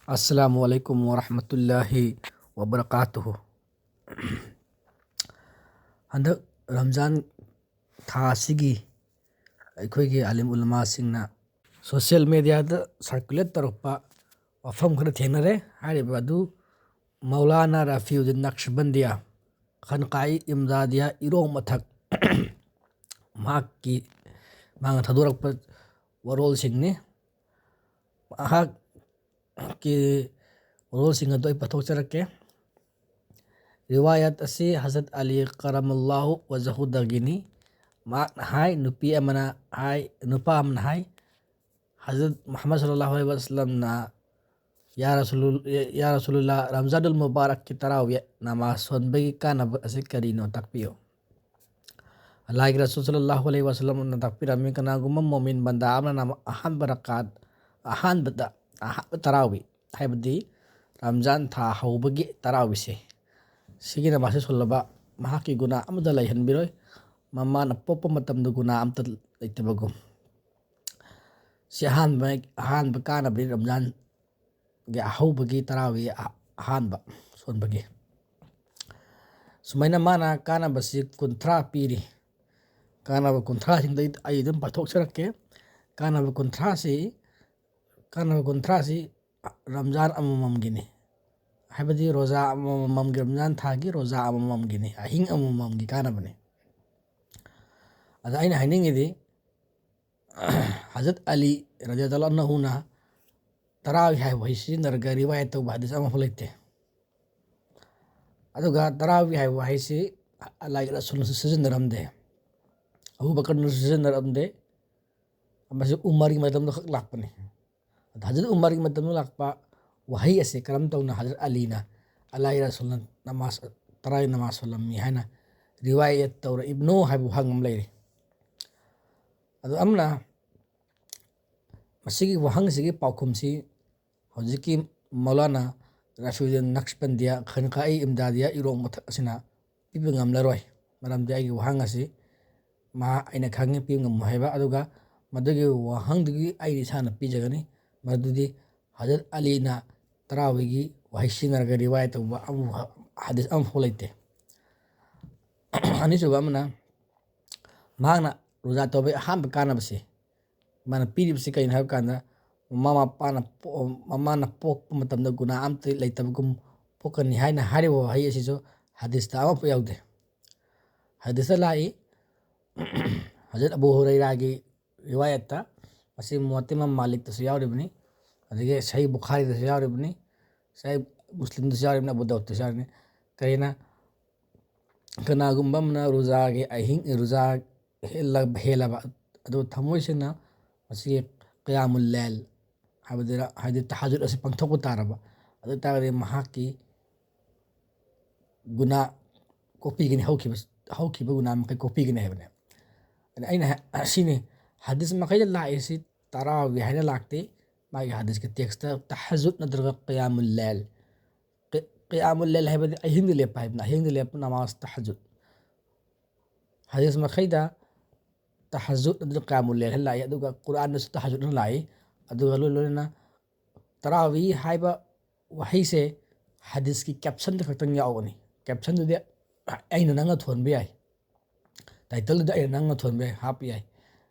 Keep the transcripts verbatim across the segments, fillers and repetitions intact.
ꯑꯁꯂꯥꯃꯨ ꯑꯂꯥꯏꯀꯨꯝ ꯋꯔꯍꯃꯇꯨꯜꯂꯥꯍꯤ ꯋꯕꯔꯀꯥꯇꯨꯍꯨ꯫ ꯍꯟꯗꯛ ꯔꯝꯖꯥꯟ ꯊꯥ ꯑꯁꯤꯒꯤ ꯑꯩꯈꯣꯏꯒꯤ ꯑꯥꯂꯤꯝ ꯎꯂꯃꯥꯁꯤꯡꯅ ꯁꯣꯁꯤꯌꯦꯜ ꯃꯦꯗꯤꯌꯥꯗ ꯁꯔꯀꯨꯂꯦꯠ ꯇꯧꯔꯛꯄ ꯋꯥꯐꯝ ꯈꯔ ꯊꯦꯡꯅꯔꯦ꯫ ꯍꯥꯏꯔꯤꯕ ꯑꯗꯨ ꯃꯧꯂꯥꯅꯥ ꯔꯥꯐꯤꯎꯗꯤꯟ ꯅꯛꯁꯕꯟꯗꯤꯌꯥ, ꯈꯟꯀꯥꯏ ꯏꯝꯗꯥꯗꯤꯌꯥ ꯏꯔꯣꯡ ꯃꯊꯛ, ꯃꯍꯥꯛꯀꯤ, ꯃꯍꯥꯛꯅ ꯊꯥꯗꯣꯔꯛꯄ ꯋꯥꯔꯣꯜꯁꯤꯡꯅꯤ꯫ ꯃꯍꯥꯛꯀꯤ ꯋꯥꯔꯣꯜꯁꯤꯡ ꯑꯗꯨ ꯑꯩ ꯄꯥꯊꯣꯛꯆꯔꯛꯀꯦ꯫ ꯔꯤꯋꯥꯌꯠ ꯑꯁꯤ ꯍꯖꯔꯠ ꯑꯂꯤ ꯀꯔꯃꯜꯂꯥꯍꯨ ꯋꯖꯍꯨꯗꯒꯤꯅꯤ꯫ ꯃꯍꯥꯛꯅ ꯍꯥꯏ, ꯅꯨꯄꯤ ꯑꯃꯅ ꯍꯥꯏ, ꯅꯨꯄꯥ ꯑꯃꯅ ꯍꯥꯏ, ꯍꯖꯔꯠ ꯃꯨꯍꯝꯃꯗ ꯁꯜꯂꯜꯂꯥꯍꯨ ꯑꯂꯥꯏꯍꯤ ꯋꯥꯁꯜꯂꯝꯅ, "ꯌꯥ ꯔꯁꯨꯂꯨꯜ-, ꯌꯥ ꯔꯁꯨꯂꯨꯜꯂꯥ, ꯔꯝꯖꯥꯅꯨꯜ ꯃꯨꯕꯥꯔꯛꯀꯤ ꯇꯔꯥꯋꯤ ꯅꯃꯥꯖ ꯁꯣꯟꯕꯒꯤ ꯀꯥꯟꯅꯕ ꯑꯁꯤ ꯀꯔꯤꯅꯣ? ꯇꯥꯛꯄꯤꯌꯨ꯫" ꯑꯜꯂꯥꯍꯒꯤ ꯔꯁꯨꯜ ꯁꯜꯂꯜꯂꯥꯍꯨ ꯑꯂꯥꯏꯍꯤ ꯋꯥꯁꯜꯂꯝꯅ ꯇꯥꯛꯄꯤꯔꯝꯃꯤ, ꯀꯅꯥꯒꯨꯝꯕ ꯃꯣꯃꯤꯟ ꯕꯟꯗꯥ ꯑꯃꯅ ꯅꯃꯥ-, ꯑꯍꯥꯟꯕ ꯔꯀꯥꯠ, ꯑꯍꯥꯟꯕꯗ, ꯑꯍꯥꯟꯕ ꯇꯔꯥꯋꯤ, ꯍꯥꯏꯕꯗꯤ ꯔꯝꯖꯥꯟ ꯊꯥ ꯍꯧꯕꯒꯤ ꯇꯔꯥꯋꯤꯁꯦ, ꯁꯤꯒꯤ ꯅꯃꯥꯖꯁꯦ ꯁꯣꯜꯂꯕ, ꯃꯍꯥꯛꯀꯤ ꯒꯨꯅꯥ ꯑꯃꯠꯇ ꯂꯩꯍꯟꯕꯤꯔꯣꯏ, ꯃꯃꯥꯅ ꯄꯣꯛꯄ ꯃꯇꯝꯗ ꯒꯨꯅꯥ ꯑꯃꯠꯇ ꯂꯩꯇꯕꯒꯨꯝ꯫ ꯁꯤ ꯑꯍꯥꯟꯕ, ꯑꯍꯥꯟꯕ ꯀꯥꯟꯅꯕꯅꯤ, ꯔꯝꯖꯥꯟꯒꯤ ꯑꯍꯧꯕꯒꯤ ꯇꯔꯥꯋꯤ ꯑꯍ-, ꯑꯍꯥꯟꯕ ꯁꯣꯟꯕꯒꯤ꯫ ꯁꯨꯃꯥꯏꯅ ꯃꯥꯅ ꯀꯥꯟꯅꯕꯁꯤ ꯀꯨꯟꯊ꯭ꯔꯥ ꯄꯤꯔꯤ꯫ ꯀꯥꯟꯅꯕ ꯀꯨꯟꯊ꯭ꯔꯥꯁꯤꯡꯗ ꯑꯩ, ꯑꯩ ꯑꯗꯨꯝ ꯄꯥꯊꯣꯛꯆꯔꯛꯀꯦ꯫ ꯀꯥꯟꯅꯕ ꯀꯨꯟꯊ꯭ꯔꯥꯁꯤ, ꯀꯥꯟꯅꯕ ꯀꯨꯟꯊ꯭ꯔꯥꯁꯤ ꯔꯝꯖꯥꯟ ꯑꯃꯃꯝꯒꯤꯅꯤ, ꯍꯥꯏꯕꯗꯤ ꯔꯣꯖꯥ ꯑꯃꯃꯝꯒꯤ, ꯔꯝꯖꯥꯟ ꯊꯥꯒꯤ ꯔꯣꯖꯥ ꯑꯃꯃꯝꯒꯤꯅꯤ, ꯑꯍꯤꯡ ꯑꯃꯃꯝꯒꯤ ꯀꯥꯟꯅꯕꯅꯤ꯫ ꯑꯗ ꯑꯩꯅ ꯍꯥꯏꯅꯤꯡꯉꯤꯗꯤ, ꯍꯖꯔꯠ ꯑꯂꯤ ꯔꯖꯤꯌꯜꯂꯥꯍꯨ ꯑꯟꯍꯨꯅ ꯇꯔꯥꯋꯤ ꯍꯥꯏꯕ ꯋꯥꯍꯩ ꯁꯤꯖꯤꯟꯅꯔꯒ ꯔꯤꯋꯥꯌꯠ ꯇꯧꯕ ꯍꯗꯤꯁ ꯑꯃꯐꯥꯎ ꯂꯩꯇꯦ꯫ ꯑꯗꯨꯒ ꯇꯔꯥꯋꯤ ꯍꯥꯏꯕ ꯋꯥꯍꯩꯁꯤ ꯑꯜꯂꯥꯍꯒꯤ ꯔꯁꯨꯜꯅꯁꯨ ꯁꯤꯖꯤꯟꯅꯔꯝꯗꯦ, ꯑꯕꯨ ꯕꯀꯔꯅꯁꯨ ꯁꯤꯖꯤꯟꯅꯔꯝꯗꯦ, ꯃꯁꯤ ꯎꯃꯔꯒꯤ ꯃꯇꯝꯗ ꯈꯛ ꯂꯥꯛꯄꯅꯤ꯫ ꯑꯗ ꯍꯖꯔꯠ ꯎꯃꯔꯒꯤ ꯃꯇꯝꯗ ꯂꯥꯛꯄ ꯋꯥꯍꯩ ꯑꯁꯤ ꯀꯔꯝ ꯇꯧꯅ ꯍꯖꯔꯠ ꯑꯂꯤꯅ ꯑꯜꯂꯥꯍꯒꯤ ꯔꯁꯨꯜꯅ ꯅꯃꯥꯖ, ꯇꯔꯥꯋꯤ ꯅꯃꯥꯖ ꯁꯣꯜꯂꯝꯃꯤ ꯍꯥꯏꯅ ꯔꯤꯋꯥꯌꯠ ꯇꯧꯔꯛꯏꯕꯅꯣ ꯍꯥꯏꯕ ꯋꯥꯍꯪ ꯑꯃ ꯂꯩꯔꯤ꯫ ꯑꯗꯨ ꯑꯃꯅ, ꯃꯁꯤꯒꯤ ꯋꯥꯍꯪꯁꯤꯒꯤ ꯄꯥꯎꯈꯨꯝꯁꯤ ꯍꯧꯖꯤꯛꯀꯤ ꯃꯧꯂꯥꯅꯥ ꯔꯥꯐꯤꯎꯗꯤꯟ ꯅꯛꯁꯕꯟꯗꯤꯌꯥ ꯈꯟꯀꯥꯏ ꯏꯝꯗꯥꯗꯤꯌꯥ ꯏꯔꯣꯡ ꯃꯊꯛ ꯑꯁꯤꯅ ꯄꯤꯕ ꯉꯝꯂꯔꯣꯏ꯫ ꯃꯔꯝꯗꯤ ꯑꯩꯒꯤ ꯋꯥꯍꯪ ꯑꯁꯤ ꯃꯍꯥꯛ, ꯑꯩꯅ ꯈꯪꯉꯤ, ꯄꯤꯕ ꯉꯝꯃꯣꯏ ꯍꯥꯏꯕ꯫ ꯑꯗꯨꯒ ꯃꯗꯨꯒꯤ ꯋꯥꯍꯪꯗꯨꯒꯤ ꯑꯩ ꯏꯁꯥꯅ ꯄꯤꯖꯒꯅꯤ꯫ ꯃꯗꯨꯗꯤ ꯍꯖꯔꯠ ꯑꯂꯤꯅ ꯇꯔꯥꯋꯤꯒꯤ ꯋꯥꯍꯩ ꯁꯤꯖꯤꯟꯅꯔꯒ ꯔꯤꯋꯥꯌꯠ ꯇꯧꯕ ꯑꯃ, ꯍꯗꯤꯁ ꯑꯃꯐꯥꯎ ꯂꯩꯇꯦ꯫ ꯑꯅꯤꯁꯨꯕ ꯑꯃꯅ, ꯃꯍꯥꯛꯅ ꯔꯣꯖꯥ ꯇꯧꯕꯒꯤ ꯑꯍꯥꯟꯕ ꯀꯥꯟꯅꯕꯁꯦ ꯃꯥꯅ ꯄꯤꯔꯤꯕꯁꯤ ꯀꯩꯅꯣ ꯍꯥꯏꯕ ꯀꯥꯟꯗ, ꯃꯃꯥ ꯃꯄꯥꯅ ꯄꯣ-, ꯃꯃꯥꯅ ꯄꯣꯛꯄ ꯃꯇꯝꯗ ꯒꯨꯅꯥ ꯑꯝꯇ ꯂꯩꯇꯕꯒꯨꯝ ꯄꯣꯛꯀꯅꯤ ꯍꯥꯏꯅ ꯍꯥꯏꯔꯤꯕ ꯋꯥꯍꯩ ꯑꯁꯤꯁꯨ ꯍꯗꯤꯁꯇ ꯑꯃꯐꯥꯎ ꯌꯥꯎꯗꯦ꯫ ꯍꯗꯤꯁꯇ ꯂꯥꯛꯏ, ꯍꯖꯔꯠ ꯑꯕꯨ ꯍꯨꯔꯩꯔꯥꯒꯤ ꯔꯤꯋꯥꯌꯠꯇ, ꯃꯁꯤ ꯃꯨꯋꯠꯇ ꯏꯃꯥꯝ ꯃꯥꯂꯤꯛꯇꯁꯨ ꯌꯥꯎꯔꯤꯕꯅꯤ, ꯑꯗꯒꯤ ꯁꯍꯤ ꯕꯨꯈꯥꯔꯤꯗꯁꯨ ꯌꯥꯎꯔꯤꯕꯅꯤ, ꯁꯍꯤ ꯃꯨꯁꯂꯤꯝꯗꯁꯨ ꯌꯥꯎꯔꯤꯕꯅꯤ, ꯑꯕꯨ ꯗꯥꯎꯗꯇꯁꯨ ꯌꯥꯎꯔꯤꯕꯅꯤ꯫ ꯀꯔꯤꯅ, ꯀꯅꯥꯒꯨꯝꯕ ꯑꯃꯅ ꯔꯣꯖꯥꯒꯤ ꯑꯍꯤꯡ, ꯔꯣꯖꯥ ꯍꯦꯜꯂ-, ꯍꯦꯜꯂꯕ, ꯑꯗꯨ ꯊꯃꯣꯏ ꯁꯦꯡꯅ ꯃꯁꯤꯒꯤ ꯀꯌꯥꯃꯨꯜ ꯂꯦꯜ ꯍꯥꯏꯕꯗꯨꯗ, ꯍꯥꯏꯗꯤ ꯇꯍꯥꯖꯨꯗ ꯑꯁꯤ ꯄꯥꯡꯊꯣꯛꯄ ꯇꯥꯔꯕ, ꯑꯗꯨ ꯑꯣꯏ ꯇꯥꯔꯒꯗꯤ ꯃꯍꯥꯛꯀꯤ ꯒꯨꯅꯥ ꯀꯣꯛꯄꯤꯒꯅꯤ, ꯍꯧꯈꯤꯕ, ꯍꯧꯈꯤꯕ ꯒꯨꯅꯥ ꯃꯈꯩ ꯀꯣꯛꯄꯤꯒꯅꯤ ꯍꯥꯏꯕꯅꯦ꯫ ꯑꯗ ꯑꯩꯅ ꯍꯥꯏ-, ꯁꯤꯅꯤ, ꯍꯗꯤꯁ ꯃꯈꯩꯗ ꯂꯥꯛꯏꯁꯤ ꯇꯔꯥꯋꯤ ꯍꯥꯏꯅ ꯂꯥꯛꯇꯦ, ꯃꯥꯒꯤ ꯍꯗꯤꯁꯀꯤ ꯇꯦꯛꯁꯇ ꯇꯍꯥꯖꯨꯗ ꯅꯠꯇ꯭ꯔꯒ ꯀꯌꯥꯃꯨꯜ ꯂꯦꯜ, ꯀ-, ꯀꯌꯥꯃꯨꯜ ꯂꯦꯜ ꯍꯥꯏꯕꯗꯤ ꯑꯍꯤꯡꯗ ꯂꯦꯞꯄ ꯍꯥꯏꯕꯅ, ꯑꯍꯤꯡꯗ ꯂꯦꯞꯄ ꯅꯃꯥꯖ ꯇꯍꯥꯖꯨꯗ꯫ ꯍꯗꯤꯁ ꯃꯈꯩꯗ ꯇꯍꯥꯖꯨꯗ ꯑꯗꯨ ꯀꯌꯥꯃꯨꯜ ꯂꯦꯜ ꯍꯥꯏꯅ ꯂꯥꯛꯏ, ꯑꯗꯨꯒ ꯀꯨꯔꯥꯟꯗꯁꯨ ꯇꯍꯥꯖꯨꯗ ꯍꯥꯏꯅ ꯂꯥꯛꯏ, ꯑꯗꯨꯒ ꯂꯣꯏ ꯂꯣꯏꯅꯅ ꯇꯔꯥꯋꯤ ꯍꯥꯏꯕ ꯋꯥꯍꯩꯁꯦ ꯍꯗꯤꯁꯀꯤ ꯀꯦꯞꯁꯟꯗ ꯈꯛꯇꯪ ꯌꯥꯎꯕꯅꯤ꯫ ꯀꯦꯞꯁꯟꯗꯨꯗꯤ ꯑꯩꯅ ꯅꯪꯅ ꯊꯣꯟꯕ ꯌꯥꯏ, ꯇꯥꯏꯇꯜꯗꯨꯗ ꯑꯩꯅ ꯅꯪꯅ ꯊꯣꯟꯕ ꯌꯥꯏ, ꯍꯥꯞꯄ ꯌꯥꯏ,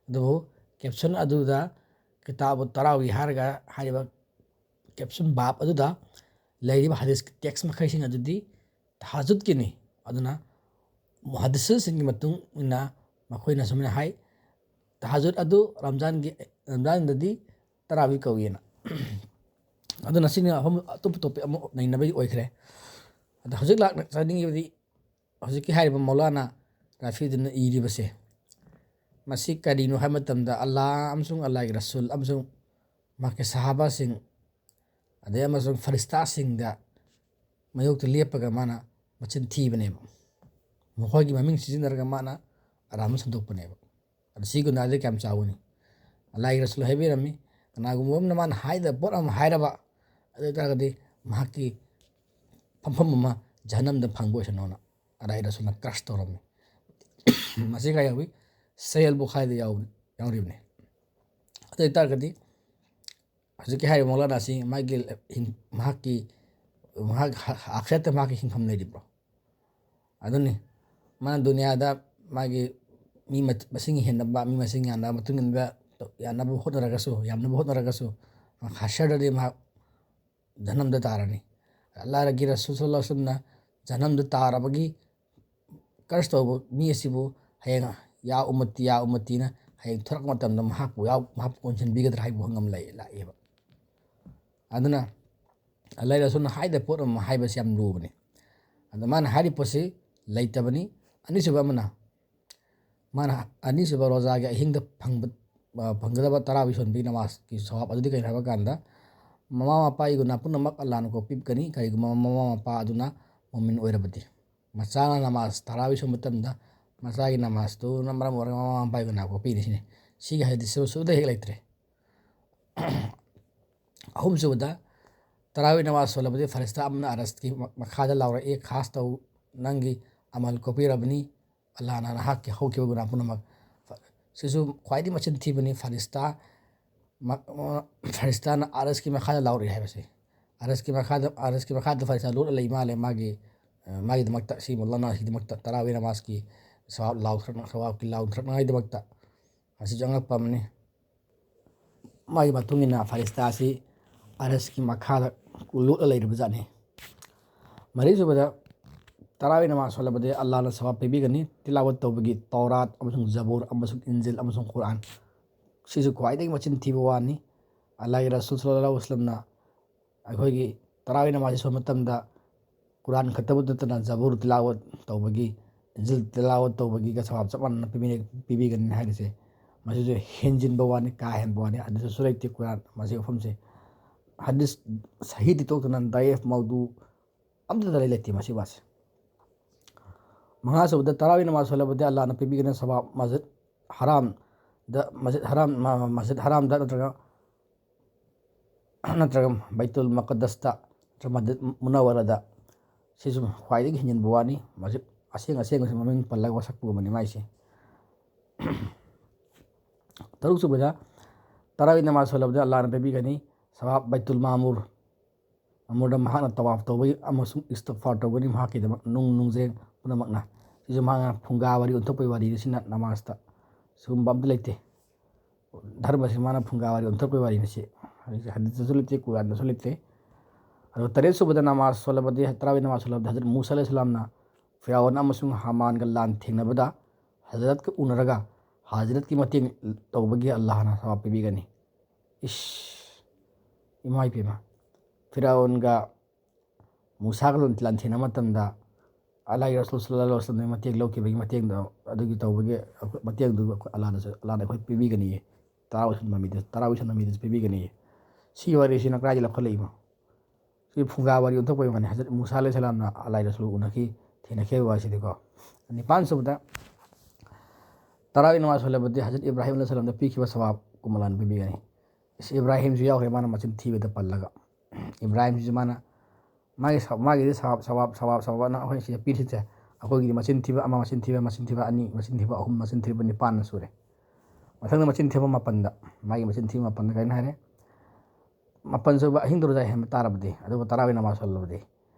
ꯑꯗꯨꯕꯨ ꯀꯦꯞꯁꯟ ꯑꯗꯨꯗ ꯀꯤꯇꯥꯕꯨ ꯇꯔꯥꯋꯤ ꯍꯥꯏꯔꯒ ꯍꯥꯏꯔꯤꯕ ꯀꯦꯞꯁꯟ ꯕꯥꯞ ꯑꯗꯨꯗ ꯂꯩꯔꯤꯕ ꯍꯗꯤꯁꯀꯤ ꯇꯦꯛꯁ ꯃꯈꯩꯁꯤꯡ ꯑꯗꯨꯗꯤ ꯇꯍꯥꯖꯨꯗꯀꯤꯅꯤ꯫ ꯑꯗꯨꯅ ꯃꯨꯍꯗꯤꯁꯤꯟꯁꯤꯡꯒꯤ ꯃꯇꯨꯡ ꯏꯟꯅ ꯃꯈꯣꯏꯅ ꯁꯨꯃꯥꯏꯅ ꯍꯥꯏ, ꯇꯍꯥꯖꯨꯗ ꯑꯗꯨ ꯔꯝꯖꯥꯟꯒꯤ, ꯔꯝꯖꯥꯟꯗꯗꯤ ꯇꯔꯥꯋꯤ ꯀꯧꯏꯅ꯫ ꯑꯗꯨꯅ ꯁꯤꯅ ꯑꯍꯨꯝ ꯑꯇꯣꯞꯄ ꯇꯣꯄꯤꯛ ꯑꯃ ꯅꯩꯅꯕꯒꯤ ꯑꯣꯏꯈ꯭ꯔꯦ꯫ ꯑꯗ ꯍꯧꯖꯤꯛ ꯂꯥꯛꯅ ꯆꯥꯅꯤꯡꯉꯤꯕꯗꯤ ꯍꯧꯖꯤꯛꯀꯤ ꯍꯥꯏꯔꯤꯕ ꯃꯧꯂꯥꯅꯥ ꯔꯥꯐꯤꯗꯨꯅ ꯏꯔꯤꯕꯁꯦ, ꯃꯁꯤ ꯀꯔꯤꯅꯣ ꯍꯥꯏꯕ ꯃꯇꯝꯗ ꯑꯜꯂꯥꯍ ꯑꯃꯁꯨꯡ ꯑꯜꯂꯥꯍꯒꯤ ꯔꯁꯨꯜ ꯑꯃꯁꯨꯡ ꯃꯍꯥꯛꯀꯤ ꯁꯍꯥꯕꯥꯁꯤꯡ, ꯑꯗꯩ ꯑꯃꯁꯨꯡ ꯐꯔꯤꯁꯇꯥꯁꯤꯡꯗ ꯃꯥꯌꯣꯛꯇ ꯂꯦꯞꯄꯒ ꯃꯥꯅ ꯃꯆꯤꯟ ꯊꯤꯕꯅꯦꯕ꯫ ꯃꯈꯣꯏꯒꯤ ꯃꯃꯤꯡ ꯁꯤꯖꯤꯟꯅꯔꯒ ꯃꯥꯅ ꯑꯔꯥꯟꯕ ꯁꯟꯗꯣꯛꯄꯅꯦꯕ꯫ ꯑꯗꯨ ꯁꯤ ꯒꯨꯅꯥꯗꯤ ꯀꯌꯥꯝ ꯆꯥꯎꯒꯅꯤ? ꯑꯜꯂꯥꯍꯒꯤ ꯔꯁꯨꯜ ꯍꯥꯏꯕꯤꯔꯝꯃꯤ, ꯀꯅꯥꯒꯨꯝꯕ ꯑꯃꯅ ꯃꯥꯅ ꯍꯥꯏꯗꯕ ꯄꯣꯠ ꯑꯃ ꯍꯥꯏꯔꯕ, ꯑꯗꯨ ꯑꯣꯏ ꯇꯥꯔꯒꯗꯤ ꯃꯍꯥꯛꯀꯤ ꯐꯝꯐꯝ ꯑꯃ ꯖꯍꯟꯅꯝꯗ ꯐꯪꯕ ꯑꯣꯏꯁꯅꯣꯅ ꯑꯜꯂꯥꯍꯒꯤ ꯔꯁꯨꯜꯅ ꯀꯔꯁ ꯇꯧꯔꯝꯃꯤ꯫ ꯃꯁꯤ ꯀꯥꯏ ꯌꯥꯎꯏ? ꯁꯍꯤ ꯑꯜ ꯕꯨꯈꯥꯔꯤꯗ ꯌꯥꯎ-, ꯌꯥꯎꯔꯤꯕꯅꯤ꯫ ꯑꯗꯨ ꯑꯣꯏ ꯇꯥꯔꯒꯗꯤ ꯍꯧꯖꯤꯛꯀꯤ ꯍꯥꯏꯔꯤꯕ ꯃꯧꯂꯥꯅꯥꯁꯤ ꯃꯥꯒꯤ ꯍꯤꯡ-, ꯃꯍꯥꯛꯀꯤ, ꯃꯍꯥꯛ ꯑꯥꯈꯤꯔꯠꯇ ꯃꯍꯥꯛꯀꯤ ꯍꯤꯡꯐꯝ ꯂꯩꯔꯤꯕ꯭ꯔꯣ? ꯑꯗꯨꯅꯤ, ꯃꯥꯅ ꯗꯨꯅꯤꯌꯥꯗ ꯃꯥꯒꯤ ꯃꯤ ꯃꯁꯤꯡ ꯍꯦꯟꯅꯕ, ꯃꯤ ꯃꯁꯤꯡ ꯌꯥꯝꯅꯕ ꯃꯇꯨꯡ ꯏꯟꯕ, ꯌꯥꯝꯅꯕ ꯍꯣꯠꯅꯔꯒꯁꯨ, ꯌꯥꯝꯅꯕ ꯍꯣꯠꯅꯔꯒꯁꯨ, ꯍꯥꯁꯔꯗꯗꯤ ꯃꯍꯥꯛ ꯖꯍꯟꯅꯝꯗ ꯇꯥꯔꯅꯤ꯫ ꯑꯜꯂꯥꯍꯒꯤ ꯔꯁꯨꯜ ꯁꯜꯂꯜꯂꯥꯍꯨ ꯑꯂꯩꯍꯤ ꯋꯁꯜꯂꯝꯅ ꯖꯍꯟꯅꯝꯗ ꯇꯥꯔꯕꯒꯤ ꯀꯔꯁ ꯇꯧꯕ ꯃꯤ ꯑꯁꯤꯕꯨ ꯍꯌꯦꯡ "ꯌꯥ ꯎꯝꯃꯇꯤ, ꯌꯥ ꯎꯝꯃꯇꯤꯅ" ꯍꯌꯦꯡ ꯊꯣꯔꯛꯄ ꯃꯇꯝꯗ ꯃꯍꯥꯛꯄꯨ ꯌꯥꯎ-, ꯃꯍꯥꯛꯄꯨ ꯀꯣꯟꯁꯤꯟꯕꯤꯒꯗ꯭ꯔꯥ ꯍꯥꯏꯕ ꯋꯥꯍꯪ ꯑꯃ ꯂꯩ, ꯂꯥꯛꯑꯦꯕ꯫ ꯑꯗꯨꯅ ꯑꯜꯂꯥꯍꯒꯤ ꯔꯁꯨꯜꯅ ꯍꯥꯏꯗꯕ ꯄꯣꯠ ꯑꯃ ꯍꯥꯏꯕꯁꯤ ꯌꯥꯝ ꯂꯨꯕꯅꯤ꯫ ꯑꯗꯣ ꯃꯥꯅ ꯍꯥꯏꯔꯤꯕ ꯄꯣꯠꯁꯤ ꯂꯩꯇꯕꯅꯤ꯫ ꯑꯅꯤꯁꯨꯕ ꯑꯃꯅ, ꯃꯥꯅ ꯑꯅꯤꯁꯨꯕ ꯔꯣꯖꯥꯒꯤ ꯑꯍꯤꯡꯗ ꯐꯪꯕ, ꯑ, ꯐꯪꯒꯗꯕ ꯇꯔꯥꯋꯤ ꯁꯣꯟꯕꯒꯤ ꯅꯃꯥꯖꯀꯤ ꯁꯋꯥꯕ ꯑꯗꯨꯗꯤ ꯀꯔꯤꯅꯣ ꯍꯥꯏꯕ ꯀꯥꯟꯗ, ꯃꯃꯥ ꯃꯄꯥꯒꯤ ꯒꯨꯅꯥ ꯄꯨꯝꯅꯃꯛ ꯑꯜꯂꯥꯍꯅ ꯀꯣꯛꯄꯤꯒꯅꯤ, ꯀꯔꯤꯒꯨꯝꯕ ꯃꯃꯥ ꯃꯄꯥ ꯑꯗꯨꯅ ꯃꯨꯃꯤꯟ ꯑꯣꯏꯔꯕꯗꯤ꯫ ꯃꯆꯥꯅ ꯅꯃꯥꯖ ꯇꯔꯥꯋꯤ ꯁꯣꯟꯕ ꯃꯇꯝꯗ ꯃꯆꯥꯒꯤ ꯅꯃꯥꯖꯇꯨꯅ ꯃꯔꯝ ꯑꯣꯏꯔꯒ ꯃꯃꯥ ꯃꯄꯥꯒꯤ ꯒꯨꯅꯥ ꯀꯣꯛꯄꯤꯒꯅꯤ ꯁꯤꯅꯤ꯫ ꯁꯤꯒꯤ ꯍꯗꯤꯁꯁꯨ ꯁꯨꯗ ꯍꯦꯛ ꯂꯩꯇ꯭ꯔꯦ꯫ ꯑꯍꯨꯝꯁꯨꯕꯗ, ꯇꯔꯥꯋꯤ ꯅꯃꯥꯖ ꯁꯣꯜꯂꯕꯗꯤ ꯐꯔꯤꯁꯇꯥ ꯑꯃꯅ ꯑꯔꯁꯀꯤ ꯃ-, ꯃꯈꯥꯗ ꯂꯥꯎꯔꯛꯏ, "ꯈꯥꯁ ꯇꯧ, ꯅꯪꯒꯤ ꯑꯃꯜ ꯀꯣꯛꯄꯤꯔꯕꯅꯤ, ꯑꯜꯂꯥꯍꯅ ꯅꯍꯥꯛꯀꯤ ꯍꯧꯈꯤꯕ ꯒꯨꯅꯥ ꯄꯨꯝꯅꯃꯛ"꯫ ꯐ-, ꯁꯤꯁꯨ ꯈ꯭ꯋꯥꯏꯗꯒꯤ ꯃꯆꯤꯟ ꯊꯤꯕꯅꯤ, ꯐꯔꯤꯁꯇꯥ ꯃ-, ꯃ-, ꯐꯔꯤꯁꯇꯥꯅ ꯑꯔꯁꯀꯤ ꯃꯈꯥꯗ ꯂꯥꯎꯔꯛꯏ ꯍꯥꯏꯕꯁꯦ꯫ ꯑꯔꯁꯀꯤ ꯃꯈꯥꯗ, ꯑꯔꯁꯀꯤ ꯃꯈꯥꯗ ꯐꯔꯤꯁꯇꯥ ꯂꯣꯠꯂ ꯂꯩ ꯃꯥꯜꯂꯦ, ꯃꯥꯒꯤ, ꯑ, ꯃꯥꯒꯤꯗꯃꯛꯇ, ꯁꯤ ꯃꯧꯂꯥꯅꯥꯁꯤꯒꯤꯗꯃꯛꯇ, ꯇꯔꯥꯋꯤ ꯅꯃꯥꯖꯀꯤ ꯁꯋꯥꯕ ꯂꯥꯎꯊꯣꯛꯅ-, ꯁꯋꯥꯕꯀꯤ ꯂꯥꯎꯊꯣꯛꯅꯉꯥꯏꯗꯃꯛꯇ꯫ ꯑꯁꯤꯁꯨ ꯑꯉꯛꯄ ꯑꯃꯅꯤ꯫ ꯃꯥꯒꯤ ꯃꯇꯨꯡ ꯏꯟꯅ ꯐꯔꯤꯁꯇꯥ ꯑꯁꯤ ꯑꯔꯁꯀꯤ ꯃꯈꯥꯗ ꯂꯣꯠꯂ ꯂꯩꯔꯤꯕ ꯖꯥꯠꯅꯤ꯫ ꯃꯔꯤꯁꯨꯕꯗ, ꯇꯔꯥꯋꯤ ꯅꯃꯥꯖ ꯁꯣꯜꯂꯕꯗꯤ ꯑꯜꯂꯥꯍꯅ ꯁꯋꯥꯕ ꯄꯤꯕꯤꯒꯅꯤ꯫ ꯇꯤꯂꯥꯋꯠ ꯇꯧꯕꯒꯤ ꯇꯧꯔꯥꯠ ꯑꯃꯁꯨꯡ ꯖꯕꯨꯔ ꯑꯃꯁꯨꯡ ꯏꯟꯖꯤꯜ ꯑꯃꯁꯨꯡ ꯀꯨꯔꯥꯟ, ꯁꯤꯁꯨ ꯈ꯭ꯋꯥꯏꯗꯒꯤ ꯃꯆꯤꯟ ꯊꯤꯕ ꯋꯥꯅꯤ꯫ ꯑꯜꯂꯥꯍꯒꯤ ꯔꯁꯨꯜ ꯁꯜꯂꯜꯂꯥꯍꯨ ꯑꯂꯩꯍꯤ ꯋꯁꯜꯂꯝꯅ ꯑꯩꯈꯣꯏꯒꯤ ꯇꯔꯥꯋꯤ ꯅꯃꯥꯖ ꯁꯣꯟꯕ ꯃꯇꯝꯗ ꯀꯨꯔꯥꯟ ꯈꯛꯇꯕꯨ ꯅꯠꯇꯅ ꯖꯕꯨꯔ ꯇꯤꯂꯥꯋꯠ ꯇꯧꯕꯒꯤ, ꯏꯟꯖꯤꯜ ꯇꯤꯂꯥꯋꯠ ꯇꯧꯕꯒꯤꯒ ꯁꯋꯥꯕ ꯆꯞ ꯃꯥꯟꯅꯅ ꯄꯤꯕꯤ-, ꯄꯤꯕꯤꯒꯅꯤ ꯍꯥꯏꯔꯤꯁꯦ, ꯃꯁꯤꯁꯨ ꯍꯦꯟꯖꯤꯟꯕ ꯋꯥꯅꯤ, ꯀꯥ ꯍꯦꯟꯕ ꯋꯥꯅꯤ꯫ ꯑꯗꯨꯁꯨ ꯂꯩꯇꯦ ꯀꯨꯔꯥꯟ ꯃꯁꯤ ꯋꯥꯐꯝꯁꯦ꯫ ꯍꯗꯤꯁ ꯁꯍꯤꯗꯤ ꯇꯣꯛꯇꯅ ꯗꯥꯏꯐ ꯃꯧꯗꯨ ꯑꯝꯇꯗ ꯂꯩ-, ꯂꯩꯇꯦ ꯃꯁꯤ ꯋꯥꯁꯦ꯫ ꯃꯉꯥꯁꯨꯕꯗ, ꯇꯔꯥꯋꯤ ꯅꯃꯥꯖ ꯁꯣꯜꯂꯕꯗꯤ ꯑꯜꯂꯥꯍꯅ ꯄꯤꯕꯤꯒꯅꯤ ꯁꯋꯥꯕ꯫ ꯃꯁꯖꯤꯗ ꯍꯔꯥꯝꯗ, ꯃꯁꯖꯤꯗ ꯍꯔꯥꯝ, ꯃ-, ꯃ-, ꯃꯁꯖꯤꯗ ꯍꯔꯥꯝꯗ ꯅꯠꯇ꯭ꯔꯒ, ꯅꯠꯇ꯭ꯔꯒ ꯕꯩꯇꯨꯜ ꯃꯨꯀꯗꯁꯇ, ꯅꯠꯇ꯭ꯔꯒ ꯃꯁꯖꯤꯗ ꯃꯨꯅꯥꯋꯔꯥꯗ, ꯁꯤꯁꯨ ꯈ꯭ꯋꯥꯏꯗꯒꯤ ꯍꯦꯟꯖꯤꯟꯕ ꯋꯥꯅꯤ꯫ ꯃꯁꯖꯤꯗ ꯑꯁꯦꯡ ꯑꯁꯦꯡꯕꯁꯤ ꯃꯃꯤꯡ ꯄꯜꯂꯒ ꯋꯥꯁꯛꯄꯒꯨꯝꯕꯅꯤ ꯃꯥꯏꯁꯦ꯫ ꯇꯔꯨꯛꯁꯨꯕꯗ, ꯇꯔꯥꯋꯤ ꯅꯃꯥꯖ ꯁꯣꯜꯂꯕꯗ ꯑꯜꯂꯥꯍꯅ ꯄꯤꯕꯤꯒꯅꯤ꯫ ꯁꯋꯥꯕ ꯕꯩꯇꯨꯜ ꯃꯥꯃꯨꯔ, ꯃꯥꯃꯨꯔꯗ ꯃꯍꯥꯛꯅ ꯇꯋꯥꯐ ꯇꯧꯕꯒꯤ ꯑꯃꯁꯨꯡ ꯏꯁꯇꯤꯒꯐꯥꯔ ꯇꯧꯕꯒꯤ ꯃꯍꯥꯛꯀꯤꯗꯃꯛ ꯅꯨꯡ ꯅꯨꯡꯖꯦꯡ ꯄꯨꯝꯅꯃꯛꯅ꯫ ꯁꯤꯁꯨ ꯃꯍꯥꯛꯅ ꯐꯨꯡꯒꯥ ꯋꯥꯔꯤ ꯑꯣꯟꯊꯣꯛꯄꯒꯤ ꯋꯥꯔꯤꯅꯤ꯫ ꯁꯤꯅ ꯅꯃꯥꯖꯇ ꯁꯤꯒꯨꯝꯕ ꯑꯝꯇ ꯂꯩꯇꯦ꯫ ꯙꯔꯃꯁꯤ ꯃꯥꯅ ꯐꯨꯡꯒꯥ ꯋꯥꯔꯤ ꯑꯣꯟꯊꯣꯛꯄꯒꯤ ꯋꯥꯔꯤꯅꯤ꯫ ꯁꯤ ꯍꯗꯤꯁꯇꯁꯨ ꯂꯩꯇꯦ, ꯀꯨꯔꯥꯟꯗꯁꯨ ꯂꯩꯇꯦ꯫ ꯑꯗꯨꯒ ꯇꯔꯦꯠ ꯁꯨꯕꯗ ꯅꯃꯥꯖ ꯁꯣꯜꯂꯕꯗꯤ, ꯇꯔꯥꯋꯤ ꯅꯃꯥꯖ ꯁꯣꯜꯂꯕꯗꯤ ꯍꯖꯔꯠ ꯃꯨꯁꯥ ꯑꯂꯩꯍꯤ ꯁꯂꯥꯝꯅ ꯐꯤꯔꯥꯎꯟ ꯑꯃꯁꯨꯡ ꯍꯥꯃꯥꯟꯒ ꯂꯥꯟ ꯊꯦꯡꯅꯕꯗ ꯍꯖꯔꯠꯀ ꯎꯅꯔꯒ ꯍꯖꯔꯠꯀꯤ ꯃꯇꯦꯡ ꯇꯧꯕꯒꯤ ꯑꯜꯂꯥꯍꯅ ꯁꯋꯥꯕ ꯄꯤꯕꯤꯒꯅꯤ꯫ ꯏꯁ, ꯏꯃꯥ ꯏꯄꯦꯝꯃ, ꯐꯤꯔꯥꯎꯟꯒ ꯃꯨꯁꯥꯒ ꯂꯥꯟ-, ꯂꯥꯟꯊꯦꯡꯅꯕ ꯃꯇꯝꯗ ꯑꯜꯂꯥꯍꯒꯤ ꯔꯁꯨꯜ ꯁꯜꯂꯜꯂꯥꯍꯨ ꯑꯂꯩꯍꯤ ꯋꯥꯁꯜꯂꯝꯗꯒꯤ ꯃꯇꯦꯡ ꯂꯧꯈꯤꯕꯒꯤ ꯃꯇꯦꯡꯗꯣ, ꯑꯗꯨꯒꯤ ꯇꯧꯕꯒꯤ ꯃꯇꯦꯡꯗꯨ ꯑꯩꯈꯣꯏ ꯑꯜꯂꯥꯍꯅꯁꯨ, ꯑꯜꯂꯥꯍꯅ ꯑꯩꯈꯣꯏ ꯄꯤꯕꯤꯒꯅꯤꯌꯦ꯫ ꯇꯔꯥ ꯁꯨꯕ ꯃꯤꯗ, ꯇꯔꯥ ꯁꯨꯕ ꯃꯤꯗꯁꯨ ꯄꯤꯕꯤꯒꯅꯤꯌꯦ꯫ ꯁꯤ ꯋꯥꯔꯤꯁꯤꯅ ꯀꯗꯥꯏꯗ ꯂꯧꯈꯠꯂꯛꯏꯅꯣ? ꯁꯤ ꯐꯨꯡꯒꯥ ꯋꯥꯔꯤ ꯑꯣꯟꯊꯣꯛꯄꯒꯤ ꯋꯥꯅꯤ꯫ ꯍꯖꯔꯠ ꯃꯨꯁꯥ ꯑꯂꯩꯍꯤ ꯁꯂꯥꯝꯅ ꯑꯜꯂꯥꯍꯒꯤ ꯔꯁꯨꯜ ꯎꯅꯈꯤ, ꯊꯦꯡꯅꯈꯤꯕ ꯋꯥꯁꯤꯗꯤꯀꯣ꯫ ꯅꯤꯄꯥꯟ ꯁꯨꯕꯗ, ꯇꯔꯥꯋꯤ ꯅꯃꯥꯖ ꯁꯣꯜꯂꯕꯗꯤ ꯍꯖꯔꯠ ꯏꯕ꯭ꯔꯥꯍꯤꯝ ꯑꯂꯩꯍꯤ ꯁꯂꯥꯝꯗ ꯄꯤꯈꯤꯕ ꯁꯋꯥꯕ ꯀꯨꯝ ꯑꯜꯂꯥꯍꯅ ꯄꯤꯕꯤꯒꯅꯤ꯫ ꯏꯁ, ꯏꯕ꯭ꯔꯥꯍꯤꯝꯁꯨ ꯌꯥꯎꯈ꯭ꯔꯦ, ꯃꯥꯅ ꯃꯆꯤꯟ ꯊꯤꯕꯗ ꯄꯜꯂꯒ꯫ ꯏꯕ꯭ꯔꯥꯍꯤꯝꯁꯤꯁꯨ ꯃꯥꯅ ꯃꯥꯒꯤ ꯁ-, ꯃꯥꯒꯤꯗꯤ ꯁꯋꯥꯕ, ꯁꯋꯥꯕ, ꯁꯋꯥꯕ, ꯁꯋꯥꯕꯅ ꯑꯩꯈꯣꯏ ꯁꯤꯗ ꯄꯤꯔꯤꯁꯦ꯫ ꯑꯩꯈꯣꯏꯒꯤꯗꯤ ꯃꯆꯤꯟ ꯊꯤꯕ ꯑꯃ, ꯃꯆꯤꯟ ꯊꯤꯕ, ꯃꯆꯤꯟ ꯊꯤꯕ ꯑꯅꯤ, ꯃꯆꯤꯟ ꯊꯤꯕ ꯑꯍꯨꯝ, ꯃꯆꯤꯟ ꯊꯤꯕ ꯅꯤꯄꯥꯟꯅ ꯁꯨꯔꯦ꯫ ꯃꯊꯪꯗ ꯃꯆꯤꯟ ꯊꯤꯕ ꯃꯥꯄꯟꯗ, ꯃꯥꯒꯤ ꯃꯆꯤꯟ ꯊꯤꯕ ꯃꯥꯄꯟꯗ ꯀꯔꯤꯅꯣ ꯍꯥꯏꯔꯦ? ꯃꯥꯄꯟ ꯁꯨꯕ ꯑꯍꯤꯡꯗ ꯔꯣꯖꯥ ꯍꯦꯟꯕ ꯇꯥꯔꯕꯗꯤ, ꯑꯗꯨꯒ ꯇꯔꯥꯋꯤ ꯅꯃꯥꯖ ꯁꯣꯜꯂꯕꯗꯤ,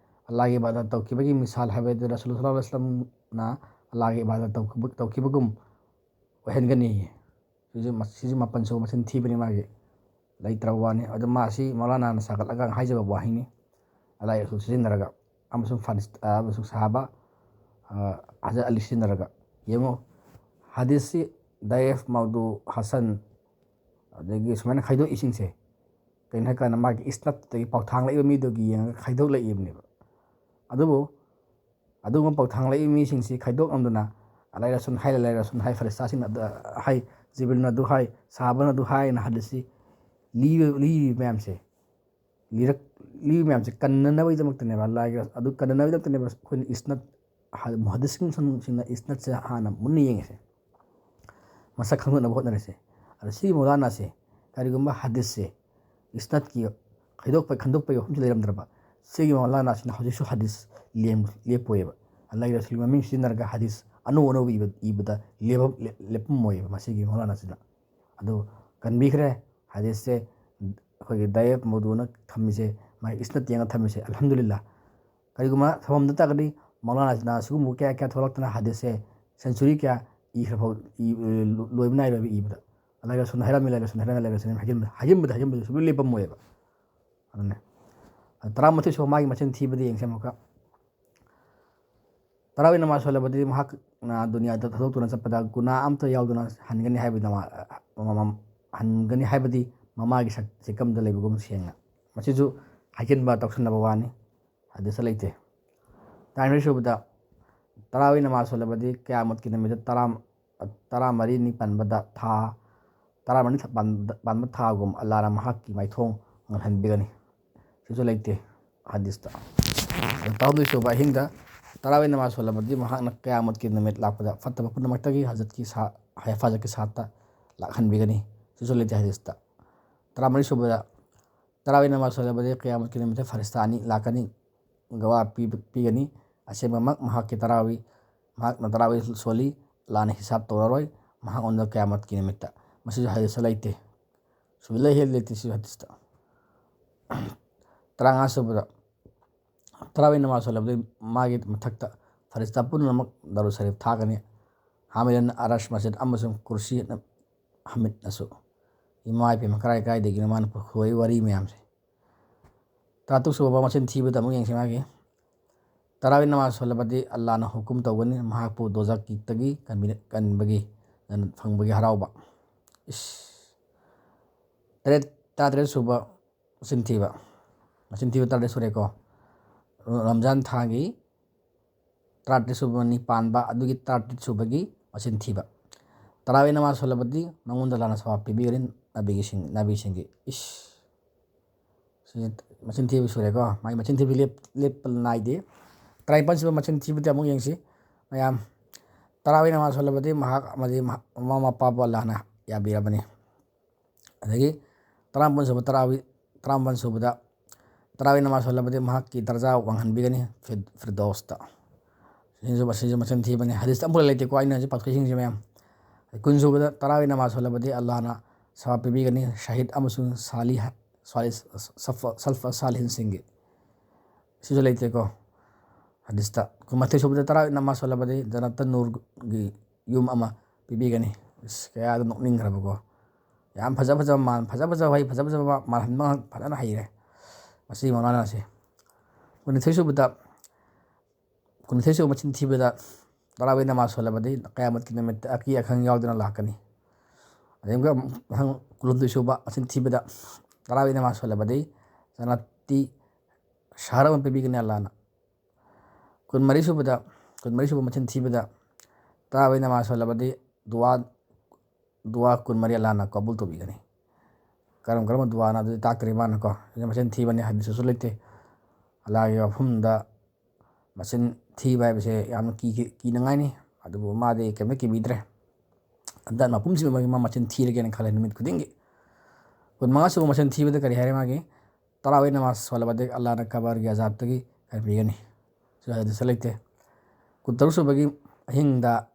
ꯑꯜꯂꯥꯍꯒꯤ ꯏꯕꯥꯗꯠ ꯇꯧꯈꯤꯕꯒꯤ ꯃꯤꯁꯥꯜ ꯍꯥꯏꯕꯗꯤ ꯔꯁꯨꯜ ꯁꯜꯂꯜꯂꯥꯍꯨ ꯑꯂꯩꯍꯤ ꯋꯥꯁꯜꯂꯝꯅ ꯑꯜꯂꯥꯍꯒꯤ ꯏꯕꯥꯗꯠ ꯇꯧꯈꯤꯕ, ꯇꯧꯈꯤꯕꯒꯨꯝ ꯑꯣꯏꯍꯟꯒꯅꯤ꯫ ꯁꯤꯁꯨ ꯃ-, ꯁꯤꯁꯨ ꯃꯥꯄꯟ ꯁꯨꯕ ꯃꯆꯤꯟ ꯊꯤꯕꯅꯤ ꯃꯥꯒꯤ꯫ ꯂꯩꯇ꯭ꯔꯕ ꯋꯥꯅꯤ꯫ ꯑꯗꯨ ꯃꯥ ꯑꯁꯤ ꯃꯧꯂꯥꯅꯥꯅ ꯁꯥꯒꯠꯂꯒ ꯍꯥꯏꯖꯕ ꯋꯥꯍꯩꯅꯤ꯫ ꯑꯜꯂꯥꯍꯒꯤ ꯔꯁꯨꯜ ꯁꯤꯖꯤꯟꯅꯔꯒ ꯑꯃꯁꯨꯡ ꯐꯥꯔꯤꯁ-, ꯑ, ꯑꯃꯁꯨꯡ ꯁꯍꯥꯕ, ꯑ, ꯍꯖꯔꯠ ꯑꯂꯤ ꯁꯤꯖꯤꯟꯅꯔꯒ꯫ ꯌꯦꯡꯉꯨ, ꯍꯗꯤꯁꯁꯤ ꯗꯥꯏꯐ, ꯃꯧꯗꯨ, ꯍꯁꯟ, ꯑꯗꯒꯤ ꯁꯨꯃꯥꯏꯅ ꯈꯥꯏꯗꯣꯛꯏꯁꯤꯡꯁꯦ ꯀꯩꯅꯣ ꯍꯥꯏꯀꯥꯟꯗ ꯃꯥꯒꯤ ꯏꯁꯅꯠꯇꯒꯤ ꯄꯥꯎꯊꯥꯡꯂꯛꯏꯕ ꯃꯤꯗꯨꯒꯤ ꯌꯦꯡꯉꯒ ꯈꯥꯏꯗꯣꯛꯂꯛꯏꯕꯅꯦꯕ꯫ ꯑꯗꯨꯕꯨ ꯑꯗꯨꯒꯨꯝꯕ ꯄꯥꯎꯊꯥꯡꯂꯛꯏꯕ ꯃꯤꯁꯤꯡꯁꯤ ꯈꯥꯏꯗꯣꯛꯂꯝꯗꯅ ꯑꯜꯂꯥꯍꯒꯤ ꯔꯁꯨꯜ ꯍꯥꯏ, ꯑꯜꯂꯥꯍꯒꯤ ꯔꯁꯨꯜ ꯍꯥꯏ, ꯐꯔꯤꯁꯇꯥꯁꯤꯡꯅ ꯑꯗꯨ ꯍꯥꯏ, ꯖꯤꯕ꯭ꯔꯤꯜꯅ ꯑꯗꯨ ꯍꯥꯏ, ꯁꯍꯥꯕꯅ ꯑꯗꯨ ꯍꯥꯏꯅ ꯍꯗꯤꯁꯁꯤ ꯂꯤꯕ-, ꯂꯤꯔꯤꯕ ꯃꯌꯥꯝꯁꯦ, ꯂꯤꯔꯛ-, ꯂꯤꯔꯤꯕ ꯃꯌꯥꯝꯁꯦ ꯀꯟꯅꯅꯕꯒꯤꯗꯃꯛꯇꯅꯦꯕ, ꯑꯜꯂꯥꯍꯒꯤ ꯔꯁ-, ꯑꯗꯨ ꯀꯟꯅꯅꯕꯒꯤꯗꯃꯛꯇꯅꯦꯕ ꯑꯩꯈꯣꯏꯅ ꯏꯁꯅꯠ, ꯍ-, ꯃꯨꯍꯗꯤꯁꯁꯤꯡꯅ ꯏꯁꯅꯠꯁꯦ ꯍꯥꯟꯅ ꯃꯨꯟꯅ ꯌꯦꯡꯉꯤꯁꯦ꯫ ꯃꯁꯛ ꯈꯪꯗꯣꯛꯅꯕ ꯍꯣꯠꯅꯔꯁꯦ꯫ ꯑꯗ ꯁꯤꯒꯤ ꯃꯧꯂꯥꯅꯥꯁꯦ ꯀꯔꯤꯒꯨꯝꯕ ꯍꯗꯤꯁꯁꯦ ꯏꯁꯅꯠꯀꯤ ꯈꯥꯏꯗꯣꯛꯄ, ꯈꯟꯗꯣꯛꯄꯒꯤ ꯋꯥꯐꯝꯁꯦ ꯂꯩꯔꯝꯗ꯭ꯔꯕ, ꯁꯤꯒꯤ ꯃꯧꯂꯥꯅꯥꯁꯤꯅ ꯍꯧꯖꯤꯛꯁꯨ ꯍꯗꯤꯁ ꯂꯦꯝ-, ꯂꯦꯞꯄꯣꯏꯑꯕ꯫ ꯑꯜꯂꯥꯍꯒꯤ ꯔꯁꯨꯜꯒꯤ ꯃꯃꯤꯡ ꯁꯤꯖꯤꯟꯅꯔꯒ ꯍꯗꯤꯁ ꯑꯅꯧ ꯑꯅꯧꯕ ꯏꯕ-, ꯏꯕꯗ ꯂꯦꯞꯄ-, ꯂꯦꯞ-, ꯂꯦꯞꯄꯝꯃꯣꯏꯑꯕ ꯃꯁꯤꯒꯤ ꯃꯧꯂꯥꯅꯥꯁꯤꯅ꯫ ꯑꯗꯨ ꯀꯟꯕꯤꯈ꯭ꯔꯦ꯫ ꯍꯗꯤꯁꯁꯦ ꯑꯩꯈꯣꯏꯒꯤ ꯗꯥꯏꯌꯦꯞ ꯃꯧꯗꯨꯅ ꯊꯝꯃꯤꯁꯦ, ꯃꯥꯒꯤ ꯏꯁꯅꯠ ꯌꯦꯡꯉ ꯊꯝꯃꯤꯁꯦ, ꯑꯜꯍꯝꯗꯨꯂꯤꯜꯂꯥ꯫ ꯀꯔꯤꯒꯨꯝꯕ ꯊꯝꯃꯝꯗ ꯇꯥꯔꯒꯗꯤ ꯃꯧꯂꯥꯅꯥꯁꯤꯅ ꯁꯤꯒꯨꯝꯕ ꯀꯌꯥ ꯀꯌꯥ ꯊꯣꯛꯂꯛꯇꯅ ꯍꯗꯤꯁꯁꯦ ꯁꯦꯟꯆꯨꯔꯤ ꯀꯌꯥ ꯏꯈ꯭ꯔꯐꯥꯎ ꯏ-, ꯂꯣꯏꯕ ꯅꯥꯏꯔꯣꯏꯕ ꯏꯕꯗ꯫ ꯂꯥꯏꯔꯤꯛ ꯂꯥꯏꯁꯨꯅ ꯍꯥꯏꯔꯝꯃꯤ, ꯂꯥꯏꯔꯤꯛ ꯂꯥꯏꯁꯨꯅ ꯍꯥꯏꯔꯝꯃꯤ, ꯂꯥꯏꯔꯤꯛ ꯂꯥꯏꯁꯨꯅ ꯍꯥꯏꯖꯤꯟꯕꯗ, ꯍꯥꯏꯖꯤꯟꯕꯗ, ꯍꯥꯏꯖꯤꯟꯕꯗ ꯁꯨꯡꯂꯦꯞ ꯂꯦꯞꯄꯝꯃꯣꯏꯕ꯫ ꯑꯗꯨꯅꯦ꯫ ꯇꯔꯥꯃꯥꯊꯣꯏ ꯁꯨꯕ ꯃꯥꯒꯤ ꯃꯆꯤꯟ ꯊꯤꯕꯗꯤ ꯌꯦꯡꯁꯦ ꯑꯃꯨꯛꯀ꯫ ꯇꯔꯥꯋꯤ ꯅꯃꯥꯖ ꯁꯣꯜꯂꯕꯗꯤ ꯃꯍꯥꯛꯅ ꯗꯨꯅꯤꯌꯥꯗ ꯊꯥꯗꯣꯛꯇꯨꯅ ꯆꯠꯄꯗ ꯒꯨꯅꯥ ꯑꯝꯇ ꯌꯥꯎꯗꯅ ꯍꯟꯒꯅꯤ ꯍꯥꯏꯕꯗꯤ ꯅꯃꯥ-, ꯃꯃ-, ꯍꯟꯒꯅꯤ ꯍꯥꯏꯕꯗꯤ ꯃꯃꯥꯒꯤ ꯁꯛ-, ꯁꯛꯀꯝꯗ ꯂꯩꯕꯒꯨꯝ ꯁꯦꯡꯅ꯫ ꯃꯁꯤꯁꯨ ꯍꯥꯏꯖꯤꯟꯕ ꯇꯧꯁꯟꯅꯕ ꯋꯥꯅꯤ, ꯍꯗꯤꯁꯇ ꯂꯩꯇꯦ꯫ ꯇꯔꯥꯅꯤꯊꯣꯏ ꯁꯨꯕꯗ ꯇꯔꯥꯋꯤ ꯅꯃꯥꯖ ꯁꯣꯜꯂꯕꯗꯤ ꯀꯌꯥꯃꯠꯀꯤ ꯅꯨꯃꯤꯠꯇ ꯇꯔꯥ-, ꯇꯔꯥꯃꯔꯤꯅꯤ ꯄꯥꯟꯕꯗ ꯊꯥ, ꯇꯔꯥꯃꯔꯤ ꯄꯥꯟꯕ, ꯄꯥꯟꯕ ꯊꯥꯒꯨꯝ ꯑꯜꯂꯥꯅ ꯃꯍꯥꯛꯀꯤ ꯃꯥꯏꯊꯣꯡ ꯉꯥꯜꯍꯟꯕꯤꯒꯅꯤ꯫ ꯁꯤꯁꯨ ꯂꯩꯇꯦ ꯍꯗꯤꯁꯇ꯫ ꯑꯗꯨ ꯇꯔꯥꯍꯨꯝꯗꯣꯏ ꯁꯨꯕ ꯑꯍꯤꯡꯗ ꯇꯔꯥꯋꯤ ꯅꯃꯥꯖ ꯁꯣꯜꯂꯕꯗꯤ ꯃꯍꯥꯛꯅ ꯀꯌꯥꯃꯠꯀꯤ ꯅꯨꯃꯤꯠ ꯂꯥꯛꯄꯗ ꯐꯠꯇꯕ ꯄꯨꯝꯅꯃꯛꯇꯒꯤ ꯍꯖꯠꯀꯤ ꯁꯥ-, ꯍꯦꯐꯥꯖꯠꯀꯤ ꯁꯥꯠꯇ ꯂꯥꯛꯍꯟꯕꯤꯒꯅꯤ꯫ ꯁꯤꯁꯨ ꯂꯩꯇꯦ ꯍꯗꯤꯁꯇ꯫ ꯇꯔꯥꯃꯔꯤ ꯁꯨꯕꯗ ꯇꯔꯥꯋꯤ ꯅꯃꯥꯖ ꯁꯣꯜꯂꯕꯗꯤ ꯀꯌꯥꯃꯠꯀꯤ ꯅꯨꯃꯤꯠꯇ ꯐꯔꯤꯁꯇꯥ ꯑꯅꯤ ꯂꯥꯛꯀꯅꯤ, ꯒꯋꯥ ꯄꯤ-, ꯄꯤꯒꯅꯤ꯫ ꯑꯁꯦꯡꯕꯃꯛ ꯃꯍꯥꯛꯀꯤ ꯇꯔꯥꯋꯤ, ꯃꯍꯥꯛꯅ ꯇꯔꯥꯋꯤ ꯁꯣꯜꯂꯤ, ꯑꯜꯂꯥꯅ ꯍꯤꯁꯥꯕ ꯇꯧꯔꯔꯣꯏ ꯃꯍꯥꯛꯉꯣꯟꯗ ꯀꯌꯥꯃꯠꯀꯤ ꯅꯨꯃꯤꯠꯇ꯫ ꯃꯁꯤꯁꯨ ꯍꯗꯤꯁꯇ ꯂꯩꯇꯦ꯫ ꯁꯨꯕꯤꯜꯂ ꯍꯦꯜ ꯂꯩꯇꯦ ꯁꯤ ꯍꯗꯤꯁꯇ꯫ ꯇꯔꯥꯃꯉꯥ ꯁꯨꯕꯗ ꯇꯔꯥꯋꯤ ꯅꯃꯥꯖ ꯁꯣꯜꯂꯕꯗꯤ ꯃꯥꯒꯤ ꯃꯊꯛꯇ ꯐꯔꯤꯁꯇꯥ ꯄꯨꯝꯅꯃꯛ ꯗꯔꯨ ꯁꯔꯤꯐ ꯊꯥꯒꯅꯤ꯫ ꯍꯥꯃꯤꯂꯟ ꯑꯔꯁ ꯃꯁꯖꯤꯗ ꯑꯃꯁꯨꯡ ꯀꯨꯔꯁꯤ ꯍꯃꯤꯠꯅꯁꯨ꯫ ꯏꯃꯥ ꯏꯄꯦꯝꯃ ꯀꯔꯥꯏ ꯀꯔꯥꯏꯗꯒꯤꯅꯣ ꯃꯥꯅ ꯄꯨꯊꯣꯛꯏ ꯋꯥꯔꯤ ꯃꯌꯥꯝꯁꯦ꯫ ꯇꯔꯥꯇꯔꯨꯛ ꯁꯨꯕ ꯃꯆꯤꯟ ꯊꯤꯕꯗ ꯑꯃꯨꯛ ꯌꯦꯡꯁꯤ ꯃꯥꯒꯤ꯫ ꯇꯔꯥꯋꯤ ꯅꯃꯥꯖ ꯁꯣꯜꯂꯕꯗꯤ ꯑꯜꯂꯥꯅ ꯍꯨꯀꯨꯝ ꯇꯧꯒꯅꯤ ꯃꯍꯥꯛꯄꯨ ꯗꯣꯖꯥꯛꯀꯤꯇꯒꯤ ꯀꯟꯕꯤ-, ꯀꯟꯕꯒꯤ, ꯐꯪꯕꯒꯤ ꯍꯔꯥꯎꯕ꯫ ꯏꯁ꯫ ꯇꯔꯦꯠ, ꯇꯔꯥꯇꯔꯦꯠ ꯁꯨꯕ ꯃꯆꯤꯟ ꯊꯤꯕ꯫ ꯃꯆꯤꯟ ꯊꯤꯕ ꯇꯔꯥꯇꯔꯦꯠ ꯁꯨꯔꯦꯀꯣ꯫ ꯔꯝꯖꯥꯟ ꯊꯥꯒꯤ ꯇꯔꯥꯇꯔꯦꯠ ꯁꯨꯕꯅꯤ ꯄꯥꯟꯕ ꯑꯗꯨꯒꯤ ꯇꯔꯥꯇꯔꯦꯠ ꯁꯨꯕꯒꯤ ꯃꯆꯤꯟ ꯊꯤꯕ꯫ ꯇꯔꯥꯋꯤ ꯅꯃꯥꯖ ꯁꯣꯜꯂꯕꯗꯤ ꯃꯉꯣꯟꯗ ꯂꯥꯟꯅ ꯁꯋꯥꯕ ꯄꯤꯕꯤꯒꯅꯤ ꯅꯕꯤꯒꯤꯁꯤꯡ-, ꯅꯕꯤꯁꯤꯡꯒꯤ꯫ ꯏꯁ꯫ ꯁꯤ ꯃꯆꯤꯟ ꯊꯤꯕ ꯁꯨꯔꯦꯀꯣ꯫ ꯃꯥꯒꯤ ꯃꯆꯤꯟ ꯊꯤꯕ ꯂꯦꯞ-, ꯂꯦꯞꯄ ꯅꯥꯏꯗꯦ꯫ ꯇꯔꯥꯅꯤꯄꯥꯟ ꯁꯨꯕ ꯃꯆꯤꯟ ꯊꯤꯕꯗꯤ ꯑꯃꯨꯛ ꯌꯦꯡꯁꯤ ꯃꯌꯥꯝ꯫ ꯇꯔꯥꯋꯤ ꯅꯃꯥꯖ ꯁꯣꯜꯂꯕꯗꯤ ꯃꯍꯥꯛ ꯑꯃꯗꯤ ꯃꯍꯥꯛ ꯃꯃꯥ ꯃꯄꯥꯕꯨ ꯑꯜꯂꯥꯍꯅ ꯌꯥꯕꯤꯔꯕꯅꯤ꯫ ꯑꯗꯒꯤ ꯇꯔꯥꯃꯥꯄꯟ ꯁꯨꯕ ꯇꯔꯥꯋꯤ, ꯇꯔꯥꯃꯥꯄꯟ ꯁꯨꯕꯗ ꯇꯔꯥꯋꯤ ꯅꯃꯥꯖ ꯁꯣꯜꯂꯕꯗꯤ ꯃꯍꯥꯛꯀꯤ ꯗꯔꯖꯥ ꯋꯥꯡꯍꯟꯕꯤꯒꯅꯤ ꯐꯤꯔ-, ꯐꯤꯔꯗꯧꯁꯇ꯫ ꯁꯤꯁꯨ, ꯃꯁꯤꯁꯨ ꯃꯆꯤꯟ ꯊꯤꯕꯅꯤ꯫ ꯍꯗꯤꯁꯇ ꯑꯃꯨꯛ ꯂꯩꯇꯦꯀꯣ, ꯑꯩꯅ ꯍꯧꯖꯤꯛ ꯄꯥꯊꯣꯛꯏꯁꯤꯡꯁꯦ ꯃꯌꯥꯝ꯫ ꯀꯨꯟ ꯁꯨꯕꯗ ꯇꯔꯥꯋꯤ ꯅꯃꯥꯖ ꯁꯣꯜꯂꯕꯗꯤ ꯑꯜꯂꯥꯍꯅ ꯁꯋꯥꯕ ꯄꯤꯕꯤꯒꯅꯤ꯫ ꯁꯍꯤꯗ ꯑꯃꯁꯨꯡ ꯁꯥꯂꯤꯍ ꯁ꯭ꯋꯥꯂꯤ-, ꯁꯐ-, ꯁꯜꯐ ꯁꯥꯂꯤꯍꯤꯟꯁꯤꯡꯒꯤ꯫ ꯁꯤꯁꯨ ꯂꯩꯇꯦꯀꯣ꯫ ꯍꯗꯤꯁꯇ ꯀꯨꯟꯃꯥꯊꯣꯏ ꯁꯨꯕꯗ ꯇꯔꯥ ꯅꯃꯥꯖ ꯁꯣꯜꯂꯕꯗꯤ ꯖꯅꯠꯇ ꯅꯨꯔꯒꯤ ꯌꯨꯝ ꯑꯃ ꯄꯤꯕꯤꯒꯅꯤ꯫ ꯑꯁ, ꯀꯌꯥꯗ ꯅꯣꯛꯅꯤꯡꯈ꯭ꯔꯕꯀꯣ꯫ ꯌꯥꯝ ꯐꯖ ꯐꯖꯕ ꯃꯥꯟ-, ꯐꯖ ꯐꯖꯕ ꯋꯥꯍꯩ, ꯐꯖ ꯐꯖꯕ ꯃꯥꯜꯍꯟꯕ ꯉꯥꯛ-, ꯐꯖꯅ ꯍꯩꯔꯦ ꯃꯁꯤ ꯃꯧꯂꯥꯅꯥꯁꯦ꯫ ꯀꯨꯟꯅꯤꯊꯣꯏ ꯁꯨꯕꯗ, ꯀꯨꯟꯅꯤꯊꯣꯏ ꯁꯨꯕ ꯃꯆꯤꯟ ꯊꯤꯕꯗ ꯇꯔꯥꯋꯤ ꯅꯃꯥꯖ ꯁꯣꯜꯂꯕꯗꯤ ꯀꯌꯥꯃꯠꯀꯤ ꯅꯨꯃꯤꯠꯇ ꯑꯀꯤ ꯑꯈꯪ ꯌꯥꯎꯗꯅ ꯂꯥꯛꯀꯅꯤ꯫ ꯑꯗꯩ ꯑꯃꯨꯛꯀ ꯃꯊꯪ ꯀꯨꯟꯍꯨꯝꯗꯣꯏ ꯁꯨꯕ ꯃꯆꯤꯟ ꯊꯤꯕꯗ ꯇꯔꯥꯋꯤ ꯅꯃꯥꯖ ꯁꯣꯜꯂꯕꯗꯤ ꯖꯅꯠꯇꯤ ꯁꯍꯔ ꯑꯃ ꯄꯤꯕꯤꯒꯅꯤ ꯑꯜꯂꯥꯅ꯫ ꯀꯨꯟꯃꯔꯤ ꯁꯨꯕꯗ, ꯀꯨꯟꯃꯔꯤ ꯁꯨꯕ ꯃꯆꯤꯟ ꯊꯤꯕꯗ ꯇꯔꯥꯋꯤ ꯅꯃꯥꯖ ꯁꯣꯜꯂꯕꯗꯤ ꯗꯨꯋꯥ, ꯗꯨꯋꯥ ꯀꯨꯟꯃꯔꯤ ꯑꯜꯂꯥꯅ ꯀꯕꯨꯜ ꯇꯧꯕꯤꯒꯅꯤ꯫ ꯀꯔꯝ ꯀꯔꯝꯕ ꯗꯨꯋꯥꯅꯣ ꯑꯗꯨꯗꯤ ꯇꯥꯛꯇ꯭ꯔꯤ ꯃꯥꯅꯀꯣ꯫ ꯁꯤꯗ ꯃꯆꯤꯟ ꯊꯤꯕꯅꯤ, ꯍꯗꯤꯁꯇꯁꯨ ꯂꯩꯇꯦ꯫ ꯑꯜꯂꯥꯒꯤ ꯃꯐꯝꯗ ꯃꯆꯤꯟ ꯊꯤꯕ ꯍꯥꯏꯕꯁꯦ ꯌꯥꯝꯅ ꯀꯤ-, ꯀꯤꯅꯉꯥꯏꯅꯤ꯫ ꯑꯗꯨꯕꯨ ꯃꯥꯗꯤ ꯀꯩꯝꯇ ꯀꯤꯕꯤꯗ꯭ꯔꯦ꯫ ꯍꯟꯗꯛ ꯃꯄꯨꯝꯁꯤꯃꯒꯤ ꯃꯥ ꯃꯆꯤꯟ ꯊꯤꯔꯒꯦꯅ ꯈꯜꯂꯦ ꯅꯨꯃꯤꯠ ꯈꯨꯗꯤꯡꯒꯤ꯫ ꯀꯨꯟꯃꯉꯥ ꯁꯨꯕ ꯃꯆꯤꯟ ꯊꯤꯕꯗ ꯀꯔꯤ ꯍꯥꯏꯔꯦ ꯃꯥꯒꯤ? ꯇꯔꯥꯋꯤ ꯅꯃꯥꯖ ꯁꯣꯜꯂꯕꯗꯤ ꯑꯜꯂꯥꯅ ꯀꯕꯔꯒꯤ ꯑꯖꯥꯕꯇꯒꯤ ꯀꯟꯕꯤꯒꯅꯤ꯫ ꯁꯤ ꯍꯗꯤꯁꯇ ꯂꯩꯇꯦ꯫ ꯀꯨꯟꯇꯔꯨꯛ ꯁꯨꯕꯒꯤ ꯑꯍꯤꯡꯗ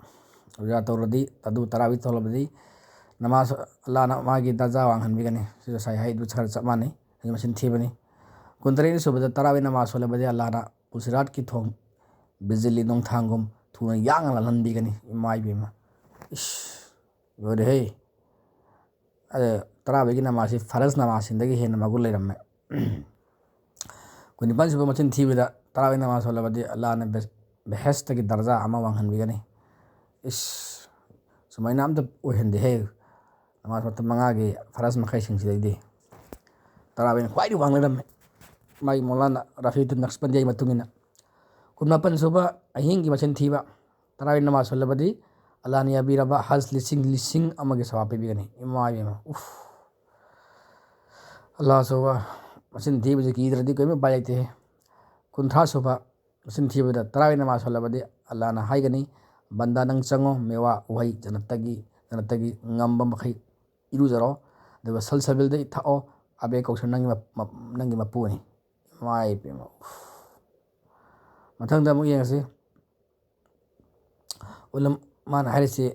ꯔꯣꯖꯥ ꯇꯧꯔꯗꯤ ꯑꯗꯨ ꯇꯔꯥꯋꯤ ꯇꯧꯔꯕꯗꯤ ꯅꯃꯥꯖ ꯑꯜꯂꯥꯅ ꯃꯥꯒꯤ ꯗꯔꯖꯥ ꯋꯥꯡꯍꯟꯕꯤꯒꯅꯤ꯫ ꯁꯤꯁꯨ ꯁꯍꯤꯍ ꯍꯗꯤꯁ ꯈꯔ ꯆꯞ ꯃꯥꯟꯅꯩ꯫ ꯑꯗꯨ ꯃꯆꯤꯟ ꯊꯤꯕꯅꯤ꯫ ꯀꯨꯟꯇꯔꯦꯠ ꯁꯨꯕꯗ ꯇꯔꯥꯋꯤ ꯅꯃꯥꯖ ꯁꯣꯜꯂꯕꯗꯤ ꯑꯜꯂꯥꯅ ꯄꯨꯁꯤꯔꯥꯠꯀꯤ ꯊꯣꯡ ꯕꯤꯖꯤꯂꯤ ꯅꯣꯡꯊꯥꯡꯒꯨꯝ ꯊꯨꯅ ꯌꯥꯡꯅ ꯂꯥꯜꯍꯟꯕꯤꯒꯅꯤ꯫ ꯏꯃꯥ ꯏꯕꯦꯝꯃ꯫ ꯏꯁ, ꯂꯣꯏꯔꯦꯍꯦ꯫ ꯑꯗ ꯇꯔꯥꯋꯤꯒꯤ ꯅꯃꯥꯖꯁꯤ ꯐꯔꯖ ꯅꯃꯥꯖꯁꯤꯡꯗꯒꯤ ꯍꯦꯟꯅ ꯃꯒꯨꯟ ꯂꯩꯔꯝꯃꯦ꯫ ꯀꯨꯟꯅꯤꯄꯥꯟ ꯁꯨꯕ ꯃꯆꯤꯟ ꯊꯤꯕꯗ ꯇꯔꯥꯋꯤ ꯅꯃꯥꯖ ꯁꯣꯜꯂꯕꯗꯤ ꯑꯜꯂꯥꯅ ꯕꯦ-, ꯕꯦꯍꯦꯁꯇꯒꯤ ꯗꯔꯖꯥ ꯑꯃ ꯋꯥꯡꯍꯟꯕꯤꯒꯅꯤ꯫ ꯏꯁ, ꯁꯨꯃꯥꯏꯅ ꯑꯝꯇ ꯑꯣꯏꯍꯟꯗꯦꯍꯦ꯫ ꯅꯃꯥꯖ ꯃꯇꯝ ꯃꯉꯥꯒꯤ ꯐꯔꯖ ꯃꯈꯩꯁꯤꯡꯁꯤꯗꯩꯗꯤ ꯇꯔꯥꯋꯤꯅ ꯈ꯭ꯋꯥꯏꯗꯒꯤ ꯋꯥꯡ ꯂꯩꯔꯝꯃꯦ꯫ ꯃꯥꯒꯤ ꯃꯧꯂꯥꯅꯥ ꯔꯐꯤꯗꯨꯟ ꯅꯛꯁꯕꯟꯗꯤꯒꯤ ꯃꯇꯨꯡ ꯏꯟꯅ꯫ ꯀꯨꯟꯃꯥꯄꯟ ꯁꯨꯕ ꯑꯍꯤꯡꯒꯤ ꯃꯆꯤꯟ ꯊꯤꯕ꯫ ꯇꯔꯥꯋꯤ ꯅꯃꯥꯖ ꯁꯣꯜꯂꯕꯗꯤ ꯑꯜꯂꯥꯅ ꯌꯥꯕꯤꯔꯕ ꯍꯖ ꯂꯤꯁꯤꯡ, ꯂꯤꯁꯤꯡ ꯑꯃꯒꯤ ꯁꯋꯥꯕ ꯄꯤꯕꯤꯒꯅꯤ꯫ ꯏꯃꯥ ꯏꯕꯦꯝꯃ꯫ ꯎꯐ꯫ ꯑꯜꯂꯥ ꯁꯨꯕ ꯃꯆꯤꯟ ꯊꯤꯕꯁꯤ ꯀꯤꯗ꯭ꯔꯗꯤ ꯀꯔꯤꯝ ꯎꯄꯥꯏ ꯂꯩꯇꯦ꯫ ꯀꯨꯟꯊ꯭ꯔꯥ ꯁꯨꯕ ꯃꯆꯤꯟ ꯊꯤꯕꯗ ꯇꯔꯥꯋꯤ ꯅꯃꯥꯖ ꯁꯣꯜꯂꯕꯗꯤ ꯑꯜꯂꯥꯅ ꯍꯥꯏꯒꯅꯤ, "ꯕꯟꯗꯥ ꯅꯪ ꯆꯪꯉꯣ, ꯃꯦꯋꯥ ꯎꯍꯩ ꯖꯅꯠꯇꯒꯤ, ꯖꯅꯠꯇꯒꯤ ꯉꯝꯕ ꯃꯈꯩ ꯏꯔꯨꯖꯔꯣ, ꯑꯗꯨꯒ ꯁꯜꯁꯕꯤꯜꯗ ꯊꯛꯑꯣ, ꯑꯕꯦ ꯀꯧꯁꯜ ꯅꯪꯒꯤ ꯃꯞ-, ꯃꯞ-, ꯅꯪꯒꯤ ꯃꯄꯨꯅꯤ"꯫ ꯏꯃꯥ ꯏꯕꯦꯝꯃ꯫ ꯎꯐ꯫ ꯃꯊꯪꯗ ꯑꯃꯨꯛ ꯌꯦꯡꯉꯁꯤ꯫ ꯎꯂꯝ-, ꯃꯥꯅ ꯍꯥꯏꯔꯤꯁꯤ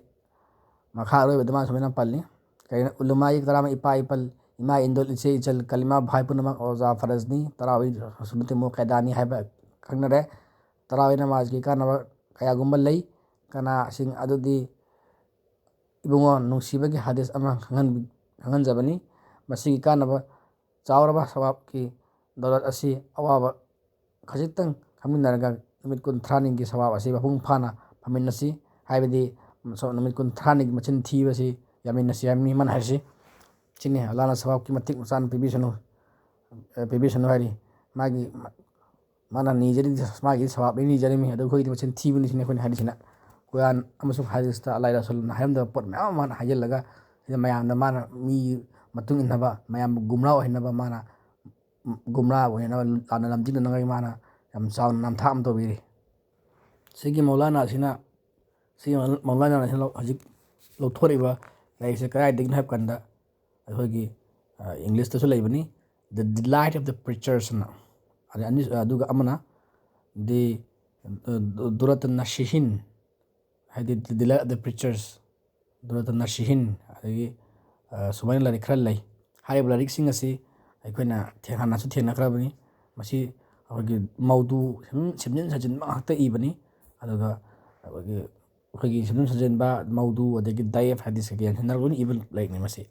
ꯃꯈꯥ ꯑꯔꯣꯏꯕꯗ ꯃꯥꯅ ꯁꯨꯃꯥꯏꯅ ꯄꯜꯂꯤ꯫ ꯀꯔꯤꯅꯣ? ꯎꯂꯃꯥꯏ ꯀꯔꯥꯝ, ꯏꯄꯥ ꯏꯄꯜ, ꯏꯃꯥ ꯏꯟꯗꯣꯜ ꯏꯆꯦ ꯏꯆꯜ ꯀꯂꯤꯃꯥ ꯚꯥꯏ ꯄꯨꯝꯅꯃꯛ ꯔꯣꯖꯥ ꯐꯔꯖꯅꯤ, ꯇꯔꯥꯋꯤ ꯁꯨꯅꯇꯤ ꯃꯨꯛꯀꯗꯥꯅꯤ ꯍꯥꯏꯕ ꯈꯪꯅꯔꯦ꯫ ꯇꯔꯥꯋꯤ ꯅꯃꯥꯖꯒꯤ ꯀꯥꯟꯅꯕ ꯀꯌꯥꯒꯨꯝꯕ ꯂꯩ꯫ ꯀꯅꯥꯁꯤꯡ ꯑꯗꯨꯗꯤ ꯏꯕꯨꯡꯉꯣ ꯅꯨꯡꯁꯤꯕꯒꯤ ꯍꯥꯗꯤꯁ ꯑꯃ ꯈꯪꯍꯟꯕꯤ-, ꯈꯪꯍꯟꯖꯕꯅꯤ꯫ ꯃꯁꯤꯒꯤ ꯀꯥꯟꯅꯕ ꯆꯥꯎꯔꯕ ꯁꯋꯥꯕꯀꯤ ꯗꯧꯂꯠ ꯑꯁꯤ ꯑꯋꯥꯕ ꯈꯖꯤꯛꯇꯪ ꯈꯪꯃꯤꯟꯅꯔꯒ ꯅꯨꯃꯤꯠ ꯀꯨꯟꯊ꯭ꯔꯥꯅꯤꯒꯤ ꯁꯋꯥꯕ ꯑꯁꯤ ꯃꯄꯨꯡ ꯐꯥꯅ ꯐꯪꯃꯤꯟꯅꯁꯤ꯫ ꯍꯥꯏꯕꯗꯤ ꯅꯨꯃꯤꯠ ꯀꯨꯟꯊ꯭ꯔꯥꯅꯤꯒꯤ ꯃꯆꯤꯟ ꯊꯤꯕꯁꯤ ꯌꯥꯃꯤꯟꯅꯁꯤ ꯍꯥꯏꯕꯅꯤ ꯃꯥꯅ ꯍꯥꯏꯔꯤꯁꯤ꯫ ꯁꯤꯅꯤ ꯑꯜꯂꯥꯍꯅ ꯁꯋꯥꯕꯀꯤ ꯃꯇꯤꯛ ꯃꯆꯥꯅ ꯄꯤꯕꯤꯁꯅꯨ, ꯑ, ꯄꯤꯕꯤꯁꯅꯨ ꯍꯥꯏꯔꯤ꯫ ꯃꯥꯒꯤ, ꯃꯥꯅ ꯅꯤꯖꯔꯤꯗꯤ ꯃꯥꯒꯤ ꯁꯋꯥꯕꯅꯤ ꯅꯤꯖꯔꯤꯃꯤ, ꯑꯗꯨ ꯑꯩꯈꯣꯏꯒꯤꯗꯤ ꯃꯆꯤꯟ ꯊꯤꯕꯅꯤ ꯁꯤꯅꯤ ꯑꯩꯈꯣꯏꯅ ꯍꯥꯏꯔꯤꯁꯤꯅ꯫ ꯀꯨꯔꯥꯟ ꯑꯃꯁꯨꯡ ꯍꯥꯗꯤꯁꯇ ꯑꯜꯂꯥꯍ ꯔꯁꯨꯜꯅ ꯍꯥꯏꯔꯝꯗꯕ ꯄꯣꯠ ꯃꯌꯥꯝ ꯑꯃ ꯃꯥꯅ ꯍꯥꯏꯖꯤꯜꯂꯒ, ꯁꯤꯗ ꯃꯌꯥꯝꯅ ꯃꯥꯅ ꯃꯤ ꯃꯇꯨꯡ ꯏꯟꯅꯕ, ꯃꯌꯥꯝꯕꯨ ꯒꯨꯝꯔꯥ ꯑꯣꯏꯍꯟꯅꯕ ꯃꯥꯅ ꯒꯨꯝꯔꯥ ꯑꯣꯏꯅꯅꯕ, ꯂꯥꯟꯅ ꯂꯝꯖꯤꯡꯅꯅꯕꯒꯤ ꯃꯥꯅ ꯌꯥꯝ ꯆꯥꯎꯅ ꯅꯝꯊꯥꯛ ꯑꯃ ꯇꯧꯕꯤꯔꯤ꯫ ꯁꯤꯒꯤ ꯃꯧꯂꯥꯅꯥ ꯑꯁꯤꯅ, ꯁꯤꯒꯤ ꯃꯧꯂꯥꯅꯥ ꯑꯁꯤꯅ ꯂꯧ-, ꯍꯧꯖꯤꯛ ꯂꯧꯊꯣꯔꯛꯏꯕ ꯂꯥꯏꯔꯤꯛꯁꯦ ꯀꯗꯥꯏꯗꯒꯤꯅꯣ ꯍꯥꯏꯕ ꯀꯥꯟꯗ, ꯑꯩꯈꯣꯏꯒꯤ, ꯑ, ꯏꯪꯂꯤꯁꯇꯁꯨ ꯂꯩꯕꯅꯤ, The Delight of the Preachers ꯑꯅ꯫ ꯑꯗꯩ ꯑꯅꯤ-, ꯑꯗꯨꯒ ꯑꯃꯅ The, ꯑ, Durat Nashihin, ꯍꯥꯏꯗꯤ The Delight of the Preachers, ꯗꯨꯔꯥꯇ ꯅꯥꯁꯤꯍꯤꯟ, ꯑꯗꯒꯤ, ꯑ, ꯁꯨꯃꯥꯏꯅ ꯂꯥꯏꯔꯤꯛ ꯈꯔ ꯂꯩ꯫ ꯍꯥꯏꯔꯤꯕ ꯂꯥꯏꯔꯤꯛꯁꯤꯡ ꯑꯁꯤ ꯑꯩꯈꯣꯏꯅ ꯊꯦꯡ-, ꯍꯥꯟꯅꯁꯨ ꯊꯦꯡꯅꯈ꯭ꯔꯕꯅꯤ꯫ ꯃꯁꯤ ꯑꯩꯈꯣꯏꯒꯤ ꯃꯧꯗꯨ ꯁꯦꯝꯖꯤꯟ, ꯁꯦꯝꯖꯤꯟ ꯁꯥꯖꯤꯟꯕ ꯉꯥꯛꯇ ꯏꯕꯅꯤ꯫ ꯑꯗꯨꯒ ꯑꯩꯈꯣꯏꯒꯤ, ꯑꯩꯈꯣꯏꯒꯤ ꯁꯦꯝꯖꯤꯟ ꯁꯥꯖꯤꯟꯕ ꯃꯧꯗꯨ, ꯑꯗꯒꯤ ꯗꯥꯏꯐ ꯍꯥꯏꯗꯤ ꯁꯦꯀꯦꯟ ꯍꯦꯟ ꯂꯣꯏꯅ ꯏꯕ ꯂꯥꯏꯔꯤꯛꯅꯤ ꯃꯁꯤ꯫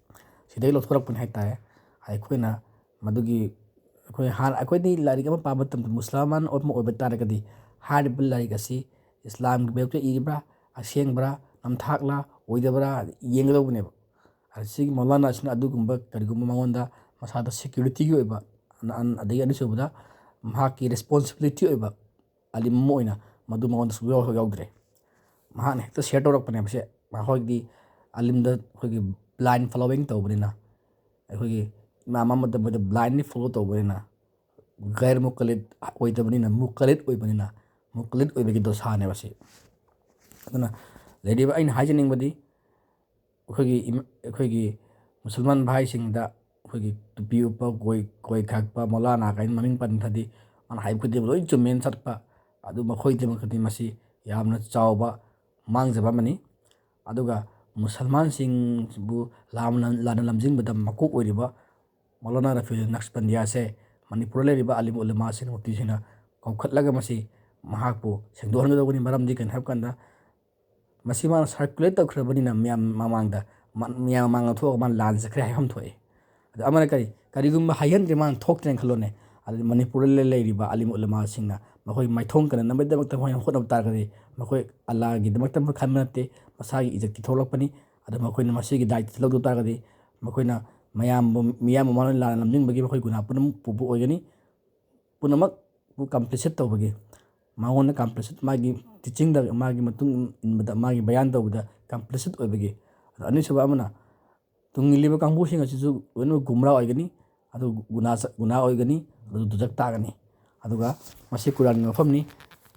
ꯁꯤꯗꯒꯤ ꯂꯧꯊꯣꯔꯛꯄꯅꯤ ꯍꯥꯏꯇꯥꯔꯦ꯫ ꯑꯩꯈꯣꯏꯅ ꯃꯗꯨꯒꯤ, ꯑꯩꯈꯣꯏ ꯍꯥꯟꯅ, ꯑꯩꯈꯣꯏꯗꯤ ꯂꯥꯏꯔꯤꯛ ꯑꯃ ꯄꯥꯕ ꯃꯇꯝꯗ ꯃꯨꯁꯜꯃꯥꯟ ꯑꯃ ꯑꯣꯏꯕ ꯇꯥꯔꯒꯗꯤ ꯍꯥꯏꯔꯤꯕ ꯂꯥꯏꯔꯤꯛ ꯑꯁꯤ ꯏꯁꯂꯥꯝꯒꯤ ꯃꯥꯌꯣꯛꯇ ꯏꯔꯤꯕ꯭ꯔꯥ, ꯑꯁꯦꯡꯕ꯭ꯔꯥ, ꯅꯝꯊꯥꯛꯂꯥ, ꯑꯣꯏꯗꯕ꯭ꯔꯥ ꯌꯦꯡꯒꯗꯧꯕꯅꯦꯕ꯫ ꯑꯗ ꯁꯤꯒꯤ ꯃꯧꯂꯥꯅꯥ ꯑꯁꯤꯅ ꯑꯗꯨꯒꯨꯝꯕ ꯀꯔꯤꯒꯨꯝꯕ ꯃꯉꯣꯟꯗ ꯃꯁꯥꯗ ꯁꯦꯀ꯭ꯌꯨꯔꯤꯇꯤꯒꯤ ꯑꯣꯏꯕ, ꯑꯗꯒꯤ ꯑꯅꯤꯁꯨꯕꯗ ꯃꯍꯥꯛꯀꯤ ꯔꯦꯁꯄꯣꯟꯁꯤꯕꯤꯂꯤꯇꯤ ꯑꯣꯏꯕ ꯑꯂꯤꯝ ꯑꯃ ꯑꯣꯏꯅ ꯃꯗꯨ ꯃꯉꯣꯟꯗ ꯁꯨꯛꯌꯥꯎ ꯌꯥꯎꯗ꯭ꯔꯦ꯫ ꯃꯍꯥꯛꯅ ꯍꯦꯛꯇ ꯁꯤꯌꯔ ꯇꯧꯔꯛꯄꯅꯦꯕ ꯁꯦ꯫ ꯃꯈꯣꯏꯗꯤ ꯑꯂꯤꯝꯗ ꯑꯩꯈꯣꯏꯒꯤ ꯕ꯭ꯂꯥꯏꯟ ꯐꯣꯂꯣꯋꯤꯡ ꯇꯧꯕꯅꯤꯅ, ꯑꯩꯈꯣꯏꯒꯤ ꯏꯃꯥꯝ ꯑꯃꯗ ꯃꯣꯏꯗ ꯕ꯭ꯂꯥꯏꯟꯂꯤ ꯐꯣꯂꯣ ꯇꯧꯕꯅꯤꯅ, ꯒꯩꯔ ꯃꯨꯀꯜꯂꯤꯗ ꯑꯣꯏꯗꯕꯅꯤꯅ, ꯃꯨꯀꯜꯂꯤꯗ ꯑꯣꯏꯕꯅꯤꯅ, ꯃꯨꯀꯜꯂꯤꯗ ꯑꯣꯏꯕꯒꯤ ꯗꯣꯁꯥꯅꯦꯕ ꯁꯤ꯫ ꯑꯗꯨꯅ ꯂꯩꯔꯤꯕ ꯑꯩꯅ ꯍꯥꯏꯖꯅꯤꯡꯕꯗꯤ, ꯑꯩꯈꯣꯏꯒꯤ ꯏꯃ-, ꯑꯩꯈꯣꯏꯒꯤ ꯃꯨꯁꯜꯃꯥꯟ ꯚꯥꯏꯁꯤꯡꯗ ꯑꯩꯈꯣꯏꯒꯤ ꯇꯨꯄꯤ ꯎꯞꯄ, ꯀꯣꯏ, ꯀꯣꯏ ꯈꯥꯛꯄ, ꯃꯧꯂꯥꯅꯥ ꯀꯥꯏꯅ ꯃꯃꯤꯡ ꯄꯟꯈ꯭ꯔꯗꯤ ꯃꯥꯅ ꯍꯥꯏꯕ ꯈꯨꯗꯤꯡꯃꯛ ꯂꯣꯏ ꯆꯨꯝꯃꯦꯅ ꯆꯠꯄ, ꯑꯗꯨ ꯃꯈꯣꯏꯗꯃꯛꯇꯗꯤ ꯃꯁꯤ ꯌꯥꯝꯅ ꯆꯥꯎꯕ ꯃꯥꯡꯖꯕ ꯑꯃꯅꯤ꯫ ꯑꯗꯨꯒ ꯃꯨꯁꯜꯃꯥꯟꯁꯤꯡꯕꯨ ꯂꯥꯟꯅ ꯂꯥꯟꯅ ꯂꯝꯖꯤꯡꯕꯗ ꯃꯀꯣꯛ ꯑꯣꯏꯔꯤꯕ ꯃꯧꯂꯥꯅꯥ ꯔꯐꯤꯎꯗꯤꯟ ꯅꯛꯁꯕꯟꯗꯤꯌꯥꯁꯦ ꯃꯅꯤꯄꯨꯔꯗ ꯂꯩꯔꯤꯕ ꯑꯥꯂꯤꯝ ꯎꯂꯃꯥꯁꯤꯡ, ꯃꯨꯐꯇꯤꯁꯤꯡꯅ ꯀꯧꯈꯠꯂꯒ ꯃꯁꯤ ꯃꯍꯥꯛꯄꯨ ꯁꯦꯡꯗꯣꯛꯍꯟꯒꯗꯧꯕꯅꯤ꯫ ꯃꯔꯝꯗꯤ ꯀꯩꯅꯣ ꯍꯥꯏꯕ ꯀꯥꯟꯗ, ꯃꯁꯤ ꯃꯥꯅ circulate ꯇꯧꯈ꯭ꯔꯕꯅꯤꯅ ꯃꯌꯥꯝ ꯃꯃꯥꯡꯗ, ꯃ-, ꯃꯌꯥꯝ ꯃꯃꯥꯡꯗ ꯊꯣꯛꯑꯒ ꯃꯥꯅ ꯂꯥꯟ ꯆꯠꯈ꯭ꯔꯦ ꯍꯥꯏꯐꯝ ꯊꯣꯛꯑꯦ꯫ ꯑꯗꯣ ꯑꯃꯅ ꯀꯔꯤ, ꯀꯔꯤꯒꯨꯝꯕ ꯍꯥꯏꯍꯟꯗ꯭ꯔꯦ, ꯃꯥꯅ ꯊꯣꯛꯇ꯭ꯔꯦꯅ ꯈꯜꯂꯣꯅꯦ, ꯑꯗꯨꯗꯤ ꯃꯅꯤꯄꯨꯔꯗ ꯂꯩꯔꯤꯕ ꯑꯥꯂꯤꯝ ꯎꯂꯃꯥꯁꯤꯡꯅ ꯃꯈꯣꯏ ꯃꯥꯏꯊꯣꯡ ꯀꯟꯅꯅꯕꯒꯤꯗꯃꯛꯇ ꯃꯈꯣꯏꯅ ꯍꯣꯠꯅꯕ ꯇꯥꯔꯒꯗꯤ, ꯃꯈꯣꯏ ꯑꯜꯂꯥꯒꯤꯗꯃꯛꯇ ꯈꯟꯕ ꯅꯠꯇꯦ, ꯃꯁꯥꯒꯤ ꯏꯖꯠꯀꯤ ꯊꯣꯛꯂꯛꯄꯅꯤ꯫ ꯑꯗꯣ ꯃꯈꯣꯏꯅ ꯃꯁꯤꯒꯤ ꯗꯥꯏꯇ꯭ꯋ ꯂꯧꯗꯕ ꯇꯥꯔꯒꯗꯤ, ꯃꯈꯣꯏꯅ ꯃꯌꯥꯝꯕꯨ, ꯃꯤꯌꯥꯝ ꯃꯃꯥꯡꯗ ꯂꯥꯟꯅ ꯂꯝꯖꯤꯡꯕꯒꯤ ꯃꯈꯣꯏ ꯒꯨꯅꯥ ꯄꯨꯝꯅꯃꯛ ꯄꯨꯕ ꯑꯣꯏꯒꯅꯤ꯫ ꯄꯨꯝꯅꯃꯛꯄꯨ complicit ꯇꯧꯕꯒꯤ, ꯃꯉꯣꯟꯗ complicit, ꯃꯥꯒꯤ teaching ꯗ, ꯃꯥꯒꯤ ꯃꯇꯨꯡ ꯏꯟꯕꯗ, ꯃꯥꯒꯤ ꯕꯌꯥꯟ ꯇꯧꯕꯗ complicit ꯑꯣꯏꯕꯒꯤ꯫ ꯑꯗꯣ ꯑꯅꯤꯁꯨꯕ ꯑꯃꯅ, ꯇꯨꯡ ꯏꯜꯂꯤꯕ ꯀꯥꯡꯕꯨꯁꯤꯡ ꯑꯁꯤꯁꯨ ꯂꯣꯏꯅꯃꯛ ꯒꯨꯝꯔꯥ ꯑꯣꯏꯒꯅꯤ, ꯑꯗꯨ ꯒꯨꯅꯥ ꯆ-, ꯒꯨꯅꯥ ꯑꯣꯏꯒꯅꯤ, ꯑꯗꯨ ꯗꯨꯖꯛ ꯇꯥꯒꯅꯤ꯫ ꯑꯗꯨꯒ ꯃꯁꯤ ꯀꯨꯔꯥꯟꯒꯤ ꯋꯥꯐꯝꯅꯤ,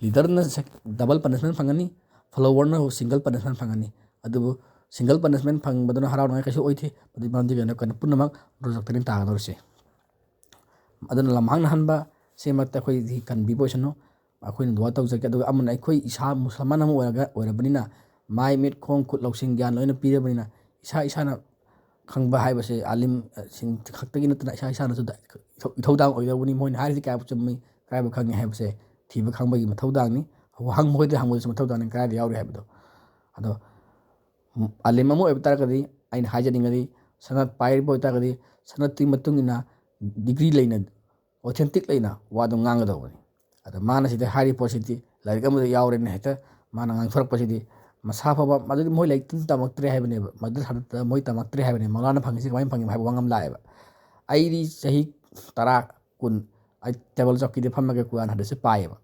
leader ꯅ ꯁꯦꯛ-, double punishment ꯐꯪꯒꯅꯤ, follower ꯅ single punishment ꯐꯪꯒꯅꯤ꯫ ꯑꯗꯨꯕꯨ single punishment ꯐꯪꯕꯗꯨꯅ ꯍꯔꯥꯎꯅꯤꯡꯉꯥꯏ ꯀꯩꯁꯨ ꯑꯣꯏꯗꯦ꯫ ꯑꯗꯨꯒꯤ ꯃꯔꯝꯗꯤ ꯀꯩꯅꯣ, ꯀꯩꯅꯣ ꯄꯨꯝꯅꯃꯛ ꯗꯨꯖꯛꯇꯅꯤ ꯇꯥꯒꯗꯧꯔꯤꯁꯦ꯫ ꯑꯗꯨꯅ ꯂꯝꯍꯥꯡꯅꯍꯟꯕ ꯁꯤꯃꯛꯇ ꯑꯩꯈꯣꯏꯗꯤ ꯀꯟꯕꯤꯕ ꯑꯣꯏꯁꯅꯨ꯫ ꯑꯩꯈꯣꯏꯅ ꯗꯨꯋꯥ ꯇꯧꯖꯒꯦ꯫ ꯑꯗꯨꯒ ꯑꯃꯅ, ꯑꯩꯈꯣꯏ ꯏꯁꯥ ꯃꯨꯁꯜꯃꯥꯟ ꯑꯃ ꯑꯣꯏꯔꯒ, ꯑꯣꯏꯔꯕꯅꯤꯅ, ꯃꯥꯏ ꯃꯤꯠ ꯈꯣꯡ ꯈꯨꯠ ꯂꯧꯁꯤꯡ ꯒ꯭ꯌꯥꯟ ꯂꯣꯏꯅ ꯄꯤꯔꯕꯅꯤꯅ, ꯏꯁꯥ ꯏꯁꯥꯅ ꯈꯪꯕ ꯍꯥꯏꯕꯁꯦ, ꯑꯥꯂꯤꯝ, ꯑ, ꯁꯤꯡ ꯈꯛꯇꯒꯤ ꯅꯠꯇꯅ ꯏꯁꯥ ꯏꯁꯥꯅꯁꯨ ꯗ-, ꯏꯊꯧ-, ꯏꯊꯧꯗꯥꯡ ꯑꯣꯏꯗꯧꯕꯅꯤ꯫ ꯃꯣꯏꯅ ꯍꯥꯏꯔꯤꯁꯤ ꯀꯌꯥꯕꯨ ꯆꯨꯝꯃꯤ, ꯀꯗꯥꯏꯕꯨ ꯈꯪꯉꯤ ꯍꯥꯏꯕꯁꯦ ꯊꯤꯕ ꯈꯪꯕꯒꯤ ꯃꯊꯧꯗꯥꯡꯅꯤ꯫ ꯍꯪ-, ꯃꯈꯣꯏꯗ ꯍꯪꯕꯗꯁꯨ ꯃꯊꯧꯗꯥꯡꯅꯤ, ꯀꯗꯥꯏꯗ ꯌꯥꯎꯔꯤ ꯍꯥꯏꯕꯗꯣ꯫ ꯑꯗꯣ ꯑꯥꯂꯤꯝ ꯑꯃ ꯑꯣꯏꯕ ꯇꯥꯔꯒꯗꯤ, ꯑꯩꯅ ꯍꯥꯏꯖꯅꯤꯡꯉꯗꯤ, ꯁꯅꯠ ꯄꯥꯏꯔꯤꯕ ꯑꯣꯏꯇꯥꯔꯒꯗꯤ, ꯁꯅꯠꯇꯨꯒꯤ ꯃꯇꯨꯡ ꯏꯟꯅ degree ꯂꯩꯅ, authentic ꯂꯩꯅ ꯋꯥꯗꯣ ꯉꯥꯡꯒꯗꯧꯕꯅꯤ꯫ ꯑꯗꯣ ꯃꯥꯅ ꯁꯤꯗ ꯍꯥꯏꯔꯤꯕ ꯄꯣꯠꯁꯤꯗꯤ ꯂꯥꯏꯔꯤꯛ ꯑꯃꯗ ꯌꯥꯎꯔꯦꯅ ꯍꯦꯛꯇ ꯃꯥꯅ ꯉꯥꯡꯊꯣꯔꯛꯄꯁꯤꯗꯤ, ꯃꯁꯥ ꯐꯕ, ꯃꯗꯨꯗꯤ ꯃꯣꯏ ꯂꯥꯏꯔꯤꯛꯇ ꯇꯝꯃꯛꯇ꯭ꯔꯦ ꯍꯥꯏꯕꯅꯦꯕ, ꯃꯗꯨ ꯃꯣꯏ ꯇꯝꯃꯛꯇ꯭ꯔꯦ ꯍꯥꯏꯕꯅꯦ, ꯃꯧꯂꯥꯅꯥ ꯐꯪꯉꯤꯁꯤ ꯀꯃꯥꯏꯅ ꯐꯪꯉꯤꯅꯣ ꯍꯥꯏꯕ ꯋꯥꯍꯪ ꯑꯃ ꯂꯥꯛꯑꯦꯕ꯫ ꯑꯩꯗꯤ ꯆꯍꯤ ꯇꯔꯥ, ꯀꯨꯟ ꯑꯩ table ꯆꯧꯀꯤꯗ ꯐꯝꯃꯒ ꯀꯨꯔꯥꯟ ꯍꯗꯤꯁꯁꯦ ꯄꯥꯏꯌꯦꯕ꯫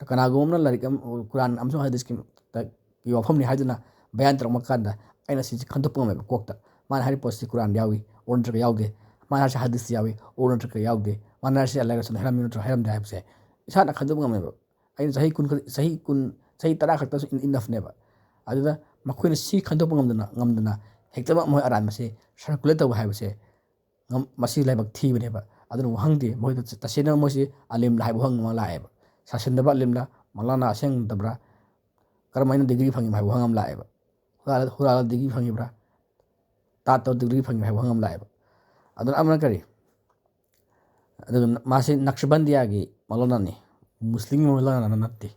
ꯀꯅꯥꯒꯨꯝꯕ ꯑꯃꯅ ꯂꯥꯏꯔꯤꯛ ꯑꯃ, ꯀꯨꯔꯥꯟ ꯑꯃꯁꯨꯡ ꯍꯗꯤꯁꯀꯤ ꯒꯤ ꯋꯥꯐꯝꯅꯤ ꯍꯥꯏꯗꯨꯅ ꯕꯌꯥꯟ ꯇꯧꯔꯛꯄ ꯀꯥꯟꯗ, ꯑꯩꯅ ꯁꯤꯁꯦ ꯈꯟꯗꯣꯛꯄ ꯉꯝꯃꯦꯕ ꯀꯣꯛꯇ꯫ ꯃꯥꯅ ꯍꯥꯏꯔꯤꯕ ꯄꯣꯠꯁꯤ ꯀꯨꯔꯥꯟꯗ ꯌꯥꯎꯏ ꯑꯣꯔ ꯅꯠꯇ꯭ꯔꯒ ꯌꯥꯎꯗꯦ, ꯃꯥꯅ ꯍꯥꯏꯔꯤꯁꯤ ꯍꯗꯤꯁꯇ ꯌꯥꯎꯏ ꯑꯣꯔ ꯅꯠꯇ꯭ꯔꯒ ꯌꯥꯎꯗꯦ, ꯃꯥꯅ ꯍꯥꯏꯔꯤꯁꯤ ꯑꯜꯂꯥꯍ ꯔꯁꯨꯜꯅ ꯍꯥꯏꯔꯝꯃꯤ ꯅꯠꯇ꯭ꯔꯒ ꯍꯥꯏꯔꯝꯗꯦ ꯍꯥꯏꯕꯁꯦ ꯏꯁꯥꯅ ꯈꯟꯗꯣꯛꯄ ꯉꯝꯃꯦꯕ꯫ ꯑꯩꯅ ꯆꯍꯤ ꯀꯨꯟ ꯈꯛ-, ꯆꯍꯤ ꯀꯨꯟ, ꯆꯍꯤ ꯇꯔꯥ ꯈꯛꯇꯁꯨ ꯏꯟ-, enough ꯅꯦꯕ꯫ ꯑꯗꯨꯗ ꯃꯈꯣꯏꯅ ꯁꯤ ꯈꯟꯗꯣꯛꯄ ꯉꯝꯗꯅ, ꯉꯝꯗꯅ ꯍꯦꯛꯇꯃꯛ ꯃꯣꯏ ꯑꯔꯥꯟꯕꯁꯦ circulate ꯇꯧꯕ ꯍꯥꯏꯕꯁꯦ ꯉꯝ-, ꯃꯁꯤ ꯂꯥꯏꯕꯛ ꯊꯤꯕꯅꯦꯕ꯫ ꯑꯗꯨꯅ ꯋꯥꯍꯪꯗꯤ ꯃꯣꯏꯗ ꯇꯁꯦꯡꯅ ꯃꯣꯏꯁꯤ ꯑꯂꯤꯝꯂ ꯍꯥꯏꯕ ꯋꯥꯍꯪ ꯑꯃ ꯂꯥꯛꯑꯦꯕ꯫ ꯁꯥꯁꯟꯗꯕ ꯑꯂꯤꯝꯂ, ꯃꯧꯂꯥꯅꯥ ꯑꯁꯦꯡꯗꯕ꯭ꯔꯥ, ꯀꯔꯝꯍꯥꯏꯅ degree ꯐꯪꯉꯤꯕ ꯍꯥꯏꯕ ꯋꯥꯍꯪ ꯑꯃ ꯂꯥꯛꯑꯦꯕ꯫ ꯍꯨꯔꯥꯜꯂ ꯍꯨꯔꯥꯜꯂ ꯗꯤꯒ꯭ꯔꯤ ꯐꯪꯉꯤꯕ꯭ꯔꯥ? ꯇꯥꯠꯇ ꯗꯤꯒ꯭ꯔꯤ ꯐꯪꯉꯤꯕ꯭ꯔꯥ ꯍꯥꯏꯕ ꯋꯥꯍꯪ ꯑꯃ ꯂꯥꯛꯑꯦꯕ꯫ ꯑꯗꯨꯅ ꯑꯃꯅ ꯀꯔꯤ? ꯑꯗꯨꯒ ꯃꯥꯁꯤ ꯅꯛꯁꯕꯟꯗꯤꯌꯥꯒꯤ ꯃꯧꯂꯥꯅꯥꯅꯤ, ꯃꯨꯁꯂꯤꯝꯒꯤ ꯃꯧꯂꯥꯅꯥ ꯅꯠꯇꯦ꯫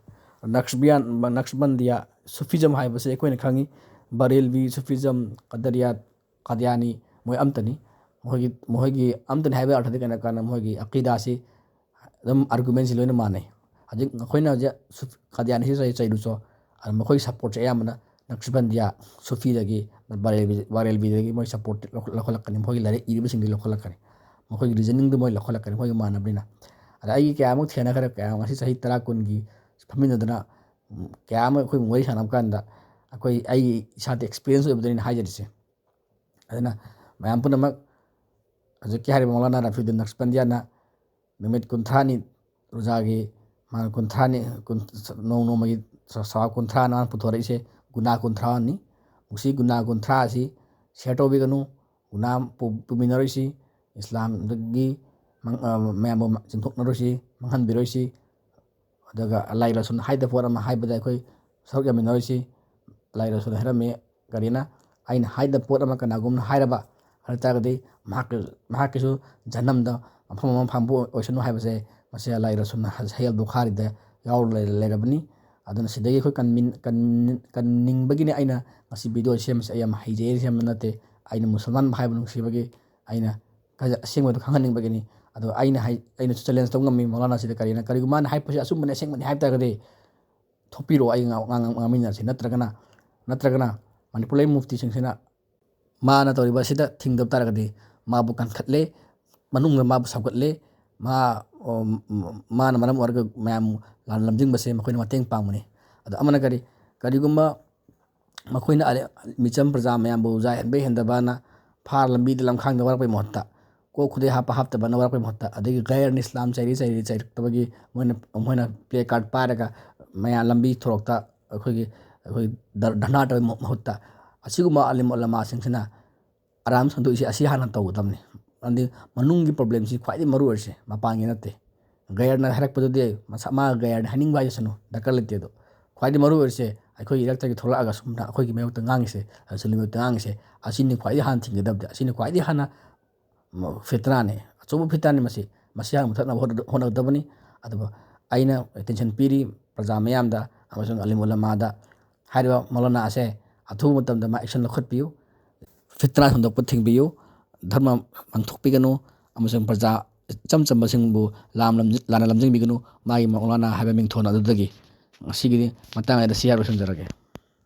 ꯅꯛꯁꯕꯤꯌꯥꯟ ꯅꯛꯁꯕꯟꯗꯤꯌꯥ ꯁꯨꯐꯤꯖꯝ ꯍꯥꯏꯕꯁꯤ ꯑꯩꯈꯣꯏꯅ ꯈꯪꯉꯤ, ꯕꯔꯦꯜꯕꯤ ꯁꯨꯐꯤꯖꯝ, ꯀꯗꯔꯤꯌꯥꯠ, ꯀꯥꯗꯤꯌꯥꯅꯤ, ꯃꯣꯏ ꯑꯝꯇꯅꯤ꯫ ꯃꯈꯣꯏꯒꯤ ꯃꯈꯣꯏꯒꯤ ꯑꯝꯇꯅꯤ ꯍꯥꯏꯕꯒꯤ ꯑꯔꯊꯗꯤ ꯀꯩꯅꯣ ꯀꯥꯟꯗ ꯃꯣꯏꯒꯤ ꯑꯀꯤꯗꯥꯁꯤ ꯑꯗꯨꯝ ꯑꯥꯔꯒꯨꯃꯦꯟꯁꯤ ꯂꯣꯏꯅ ꯃꯥꯟꯅꯩ꯫ ꯍꯧꯖꯤꯛ ꯑꯩꯈꯣꯏꯅ ꯍꯧꯖꯤꯛ ꯁꯨꯐ ꯀꯥꯗꯤꯌꯥꯅꯤꯁꯤ ꯆꯩ ꯆꯩꯔꯨꯆꯣ, ꯑꯗꯨ ꯃꯈꯣꯏꯒꯤ ꯁꯞꯄꯣꯔꯠꯁꯦ ꯑꯌꯥꯝꯕꯅ ꯅꯛꯁꯕꯟꯗꯤꯌꯥ ꯁꯨꯐꯤꯗꯒꯤ, ꯕꯔꯦꯜꯕꯤ ꯕꯔꯦꯜꯕꯤꯗꯒꯤ ꯃꯣꯏ ꯁꯞꯄꯣꯔꯠ ꯂꯧꯈꯠꯂꯛꯀꯅꯤ, ꯃꯈꯣꯏꯒꯤ ꯂꯥꯏꯔꯤꯛ ꯏꯔꯤꯕꯁꯤꯡꯗꯒꯤ ꯂꯧꯈꯠꯂꯛꯀꯅꯤ, ꯃꯈꯣꯏꯒꯤ ꯔꯤꯖꯅꯤꯡꯗꯨ ꯃꯣꯏ ꯂꯧꯈꯠꯂꯛꯀꯅꯤ, ꯃꯈꯣꯏꯒꯤ ꯃꯥꯟꯅꯕꯅꯤꯅ꯫ ꯑꯗ ꯑꯩꯒꯤ ꯀꯌꯥꯃꯨꯛ ꯊꯦꯡꯅꯈ꯭ꯔꯦ, ꯀꯌꯥ ꯉꯁꯤ ꯆꯍꯤ ꯇꯔꯥ ꯀꯨꯟꯒꯤ ꯐꯝꯃꯤꯟꯅꯗꯅ, ꯎꯝ, ꯀꯌꯥ ꯑꯃ ꯑꯩꯈꯣꯏ ꯋꯥꯔꯤ ꯁꯥꯟꯅꯕ ꯀꯥꯟꯗ ꯑꯩꯈꯣꯏ ꯑꯩ ꯏꯁꯥꯗ ꯑꯦꯛꯁꯄꯤꯔꯤꯌꯦꯟꯁ ꯑꯣꯏꯕꯗꯨꯅ ꯑꯩꯅ ꯍꯥꯏꯖꯔꯤꯁꯦ꯫ ꯑꯗꯨꯅ ꯃꯌꯥꯝ ꯄꯨꯝꯅꯃꯛ ꯍꯧꯖꯤꯛꯀꯤ ꯍꯥꯏꯔꯤꯕ ꯃꯧꯂꯥꯅꯥ ꯔꯐꯤꯗꯨꯟ ꯅꯛꯁꯕꯟꯗꯤꯌꯥꯅ ꯅꯨꯃꯤꯠ ꯀꯨꯟꯊ꯭ꯔꯥꯅꯤ ꯔꯣꯖꯥꯒꯤ, ꯃꯥꯅ ꯀꯨꯟꯊ꯭ꯔꯥꯅꯤ, ꯀꯨꯟ-, ꯅꯣꯡ ꯅꯣꯡꯃꯒꯤ ꯁ-, ꯁꯋꯥꯕ ꯀꯨꯟꯊ꯭ꯔꯥꯅ ꯃꯥꯅ ꯄꯨꯊꯣꯔꯛꯏꯁꯦ ꯒꯨꯅꯥ ꯀꯨꯟꯊ꯭ꯔꯥꯅꯤ꯫ ꯃꯁꯤ ꯒꯨꯅꯥ ꯀꯨꯟꯊ꯭ꯔꯥ ꯑꯁꯤ ꯁꯤꯌꯔ ꯇꯧꯕꯤꯒꯅꯨ, ꯒꯨꯅꯥ ꯄꯨ-, ꯄꯨꯃꯤꯟꯅꯔꯣꯏꯁꯤ, ꯏꯁꯂꯥꯝꯗꯒꯤ ꯃꯪ-, ꯑ, ꯃꯌꯥꯝꯕꯨ ꯃ-, ꯆꯤꯡꯊꯣꯛꯅꯔꯣꯏꯁꯤ, ꯃꯥꯡꯍꯟꯕꯤꯔꯣꯏꯁꯤ꯫ ꯑꯗꯨꯒ ꯑꯜꯂꯥꯍ ꯔꯁꯨꯜꯅ ꯍꯥꯏꯗꯕ ꯄꯣꯠ ꯑꯃ ꯍꯥꯏꯕꯗ ꯑꯩꯈꯣꯏ ꯁꯔꯨꯛ ꯌꯥꯃꯤꯟꯅꯔꯣꯏꯁꯤ꯫ ꯑꯜꯂꯥꯍ ꯔꯁꯨꯜꯅ ꯍꯥꯏꯔꯝꯃꯤ, ꯀꯔꯤꯅ? ꯑꯩꯅ ꯍꯥꯏꯗꯕ ꯄꯣꯠ ꯑꯃ ꯀꯅꯥꯒꯨꯝꯕꯅ ꯍꯥꯏꯔꯕ ꯍꯥꯏ ꯇꯥꯔꯒꯗꯤ ꯃꯍꯥꯛꯀꯤ, ꯃꯍꯥꯛꯀꯤꯁꯨ ꯖꯍꯟꯅꯝꯗ ꯃꯐꯝ ꯑꯃ ꯐꯪꯕ ꯑꯣꯏꯁꯅꯨ ꯍꯥꯏꯕꯁꯦ ꯃꯁꯤ ꯑꯜꯂꯥꯍ ꯔꯁꯨꯜꯅ ꯁꯍꯤꯍ ꯑꯜ ꯕꯨꯈꯥꯔꯤꯗ ꯌꯥꯎꯔ ꯂꯩ-, ꯂꯩꯔꯕꯅꯤ꯫ ꯑꯗꯨꯅ ꯁꯤꯗꯒꯤ ꯑꯩꯈꯣꯏ ꯀꯟꯃꯤꯟ-, ꯀꯟ-, ꯀꯟꯅꯤꯡꯕꯒꯤꯅꯤ ꯑꯩꯅ ꯉꯁꯤ ꯚꯤꯗꯤꯑꯣ ꯁꯦꯝꯕꯁꯦ꯫ ꯑꯩ ꯌꯥꯝ ꯍꯩꯖꯩ ꯁꯦꯝꯕ ꯅꯠꯇꯦ, ꯑꯩꯅ ꯃꯨꯁꯜꯃꯥꯟ ꯍꯥꯏꯕ ꯅꯨꯡꯁꯤꯕꯒꯤ ꯑꯩꯅ ꯈꯔ ꯑꯁꯦꯡꯕꯗꯣ ꯈꯪꯍꯟꯅꯤꯡꯕꯒꯤꯅꯤ꯫ ꯑꯗꯣ ꯑꯩꯅ ꯍꯥꯏ-, ꯑꯩꯅꯁꯨ ꯆꯦꯂꯦꯟꯖ ꯇꯧꯕ ꯉꯝꯃꯤ ꯃꯧꯂꯥꯅꯥꯁꯤꯗ, ꯀꯔꯤꯅ, ꯀꯔꯤꯒꯨꯝꯕ ꯃꯥꯅ ꯍꯥꯏ ꯄꯣꯠꯁꯤ ꯑꯆꯨꯝꯕꯅꯤ, ꯑꯁꯦꯡꯕꯅꯤ ꯍꯥꯏꯕ ꯇꯥꯔꯒꯗꯤ ꯊꯣꯛꯄꯤꯔꯛꯑꯣ, ꯑꯩ ꯉꯥꯡ-, ꯉꯥꯡ-, ꯉꯥꯡꯃꯤꯟꯅꯔꯁꯤ꯫ ꯅꯠꯇ꯭ꯔꯒꯅ, ꯅꯠꯇ꯭ꯔꯒꯅ ꯃꯅꯤꯄꯨꯔ ꯂꯩ ꯃꯨꯐꯇꯤꯁꯤꯡꯁꯤꯅ ꯃꯥꯅ ꯇꯧꯔꯤꯕ ꯑꯁꯤꯗ ꯊꯤꯡꯗꯕ ꯇꯥꯔꯒꯗꯤ ꯃꯥꯕꯨ ꯀꯟꯈꯠꯂꯦ, ꯃꯅꯨꯡꯗ ꯃꯥꯕꯨ ꯁꯧꯒꯠꯂꯦ, ꯃꯥ, ꯑꯣ, ꯃ-, ꯃꯥꯅ ꯃꯔꯝ ꯑꯣꯏꯔꯒ ꯃꯌꯥꯝ ꯂꯥꯟ ꯂꯝꯖꯤꯡꯕꯁꯦ ꯃꯈꯣꯏꯅ ꯃꯇꯦꯡ ꯄꯥꯡꯕꯅꯤ꯫ ꯑꯗꯣ ꯑꯃꯅ ꯀꯔꯤ, ꯀꯔꯤꯒꯨꯝꯕ ꯃꯈꯣꯏꯅ ꯑꯔꯦ-, ꯃꯤꯆꯝ ꯄ꯭ꯔꯖꯥ ꯃꯌꯥꯝꯕꯨ ꯖꯥ ꯍꯦꯟꯕ ꯍꯦꯟꯗꯕꯅ ꯐꯥꯔ ꯂꯝꯕꯤꯗ ꯂꯝꯈꯥꯡꯗ ꯋꯥꯔꯛꯄꯩ ꯃꯍꯨꯠꯇ, ꯀꯣꯛ ꯈꯨꯗꯩ ꯍꯥꯞꯄ ꯍꯥꯞꯇꯕꯅ ꯋꯥꯔꯛꯄꯩ ꯃꯍꯨꯠꯇ, ꯑꯗꯒꯤ ꯒꯩꯔ ꯏꯁꯂꯥꯝ ꯆꯩꯔꯤ ꯆꯩꯔꯤ ꯆꯩꯔꯛꯇꯕꯒꯤ ꯃꯣꯏꯅ, ꯃꯣꯏꯅ ꯄ꯭ꯂꯦ ꯀꯥꯔꯠ ꯄꯥꯏꯔꯒ ꯃꯌꯥꯝ ꯂꯝꯕꯤ ꯊꯣꯔꯣꯛꯇ ꯑꯩꯈꯣꯏꯒꯤ, ꯑꯩꯈꯣꯏ ꯙꯔ-, ꯙꯔꯅꯥ ꯇꯧꯕꯒꯤ ꯃꯍꯨꯠꯇ, ꯑꯁꯤꯒꯨꯝꯕ ꯑꯥꯂꯤꯝ ꯎꯂꯃꯥꯁꯤꯡꯁꯤꯅ ꯑꯔꯥꯝ ꯁꯟꯗꯣꯛꯏꯁꯦ ꯑꯁꯤ ꯍꯥꯟꯅ ꯇꯧꯒꯗꯕꯅꯤ꯫ ꯃꯔꯝꯗꯤ ꯃꯅꯨꯡꯒꯤ ꯄ꯭ꯔꯣꯕ꯭ꯂꯦꯝꯁꯤ ꯈ꯭ꯋꯥꯏꯗꯒꯤ ꯃꯔꯨ ꯑꯣꯏꯔꯤꯁꯦ, ꯃꯄꯥꯟꯒꯤ ꯅꯠꯇꯦ꯫ ꯒꯩꯔꯅ ꯍꯥꯏꯔꯛꯄꯗꯨꯗꯤ ꯃꯁꯥ, ꯃꯥ ꯒꯩꯔꯅ ꯍꯥꯏꯅꯤꯡꯕ ꯍꯥꯏꯖꯁꯅꯨ, ꯗꯔꯀꯥꯔ ꯂꯩꯇꯦ꯫ ꯑꯗꯣ ꯈ꯭ꯋꯥꯏꯗꯒꯤ ꯃꯔꯨ ꯑꯣꯏꯔꯤꯁꯦ ꯑꯩꯈꯣꯏ ꯏꯔꯛꯇꯒꯤ ꯊꯣꯛꯂꯛꯑꯒ ꯁꯨꯝꯅ ꯑꯩꯈꯣꯏꯒꯤ ꯃꯥꯌꯣꯛꯇ ꯉꯥꯡꯉꯤꯁꯦ, ꯁꯨꯂꯤꯃꯥꯒꯤ ꯃꯥꯌꯣꯛꯇ ꯉꯥꯡꯉꯤꯁꯦ, ꯑꯁꯤꯅꯤ ꯈ꯭ꯋꯥꯏꯗꯒꯤ ꯍꯥꯟꯅ ꯊꯤꯡꯒꯗꯕꯗꯤ꯫ ꯑꯁꯤꯅꯤ ꯈ꯭ꯋꯥꯏꯗꯒꯤ ꯍꯥꯟꯅ ꯐꯤꯇꯅꯥꯅꯤ, ꯑꯆꯧꯕ ꯐꯤꯇꯅꯥꯅꯤ꯫ ꯃꯁꯤ, ꯃꯁꯤ ꯍꯥꯟꯅ ꯃꯨꯊꯠꯅꯕ ꯍꯣꯠꯅ-, ꯍꯣꯠꯅꯒꯗꯕꯅꯤ꯫ ꯑꯗꯨꯕꯨ ꯑꯩꯅ ꯑꯦꯇꯦꯟꯁꯟ ꯄꯤꯔꯤ ꯄ꯭ꯔꯖꯥ ꯃꯤꯌꯥꯝꯗ ꯑꯃꯁꯨꯡ ꯑꯂꯤꯝ ꯎꯂꯃꯥꯗ, ꯍꯥꯏꯔꯤꯕ ꯃꯧꯂꯥꯅꯥ ꯑꯁꯦ ꯑꯊꯨꯕ ꯃꯇꯝꯗ ꯃꯥ ꯑꯦꯛꯁꯟ ꯂꯧꯈꯠꯄꯤꯌꯨ, ꯐꯤꯇꯅꯥ ꯁꯟꯗꯣꯛꯄ ꯊꯤꯡꯕꯤꯌꯨ, ꯙꯔꯃ ꯃꯥꯡꯊꯣꯛꯄꯤꯒꯅꯨ, ꯑꯃꯁꯨꯡ ꯄ꯭ꯔꯖꯥ ꯏꯆꯝ ꯆꯝꯕꯁꯤꯡꯕꯨ ꯂꯥꯟꯅ ꯂꯝꯖꯤꯡꯕꯤꯒꯅꯨ꯫ ꯃꯥꯒꯤ ꯃꯧꯂꯥꯅꯥ ꯍꯥꯏꯕ ꯃꯤꯡꯊꯣꯟ ꯑꯗꯨꯗꯒꯤ꯫ ꯉꯁꯤꯒꯤꯗꯤ ꯃꯇꯥꯡ ꯑꯁꯤꯗ ꯁꯤ ꯍꯥꯏꯔ ꯂꯣꯏꯁꯤꯟꯖꯔꯒꯦ꯫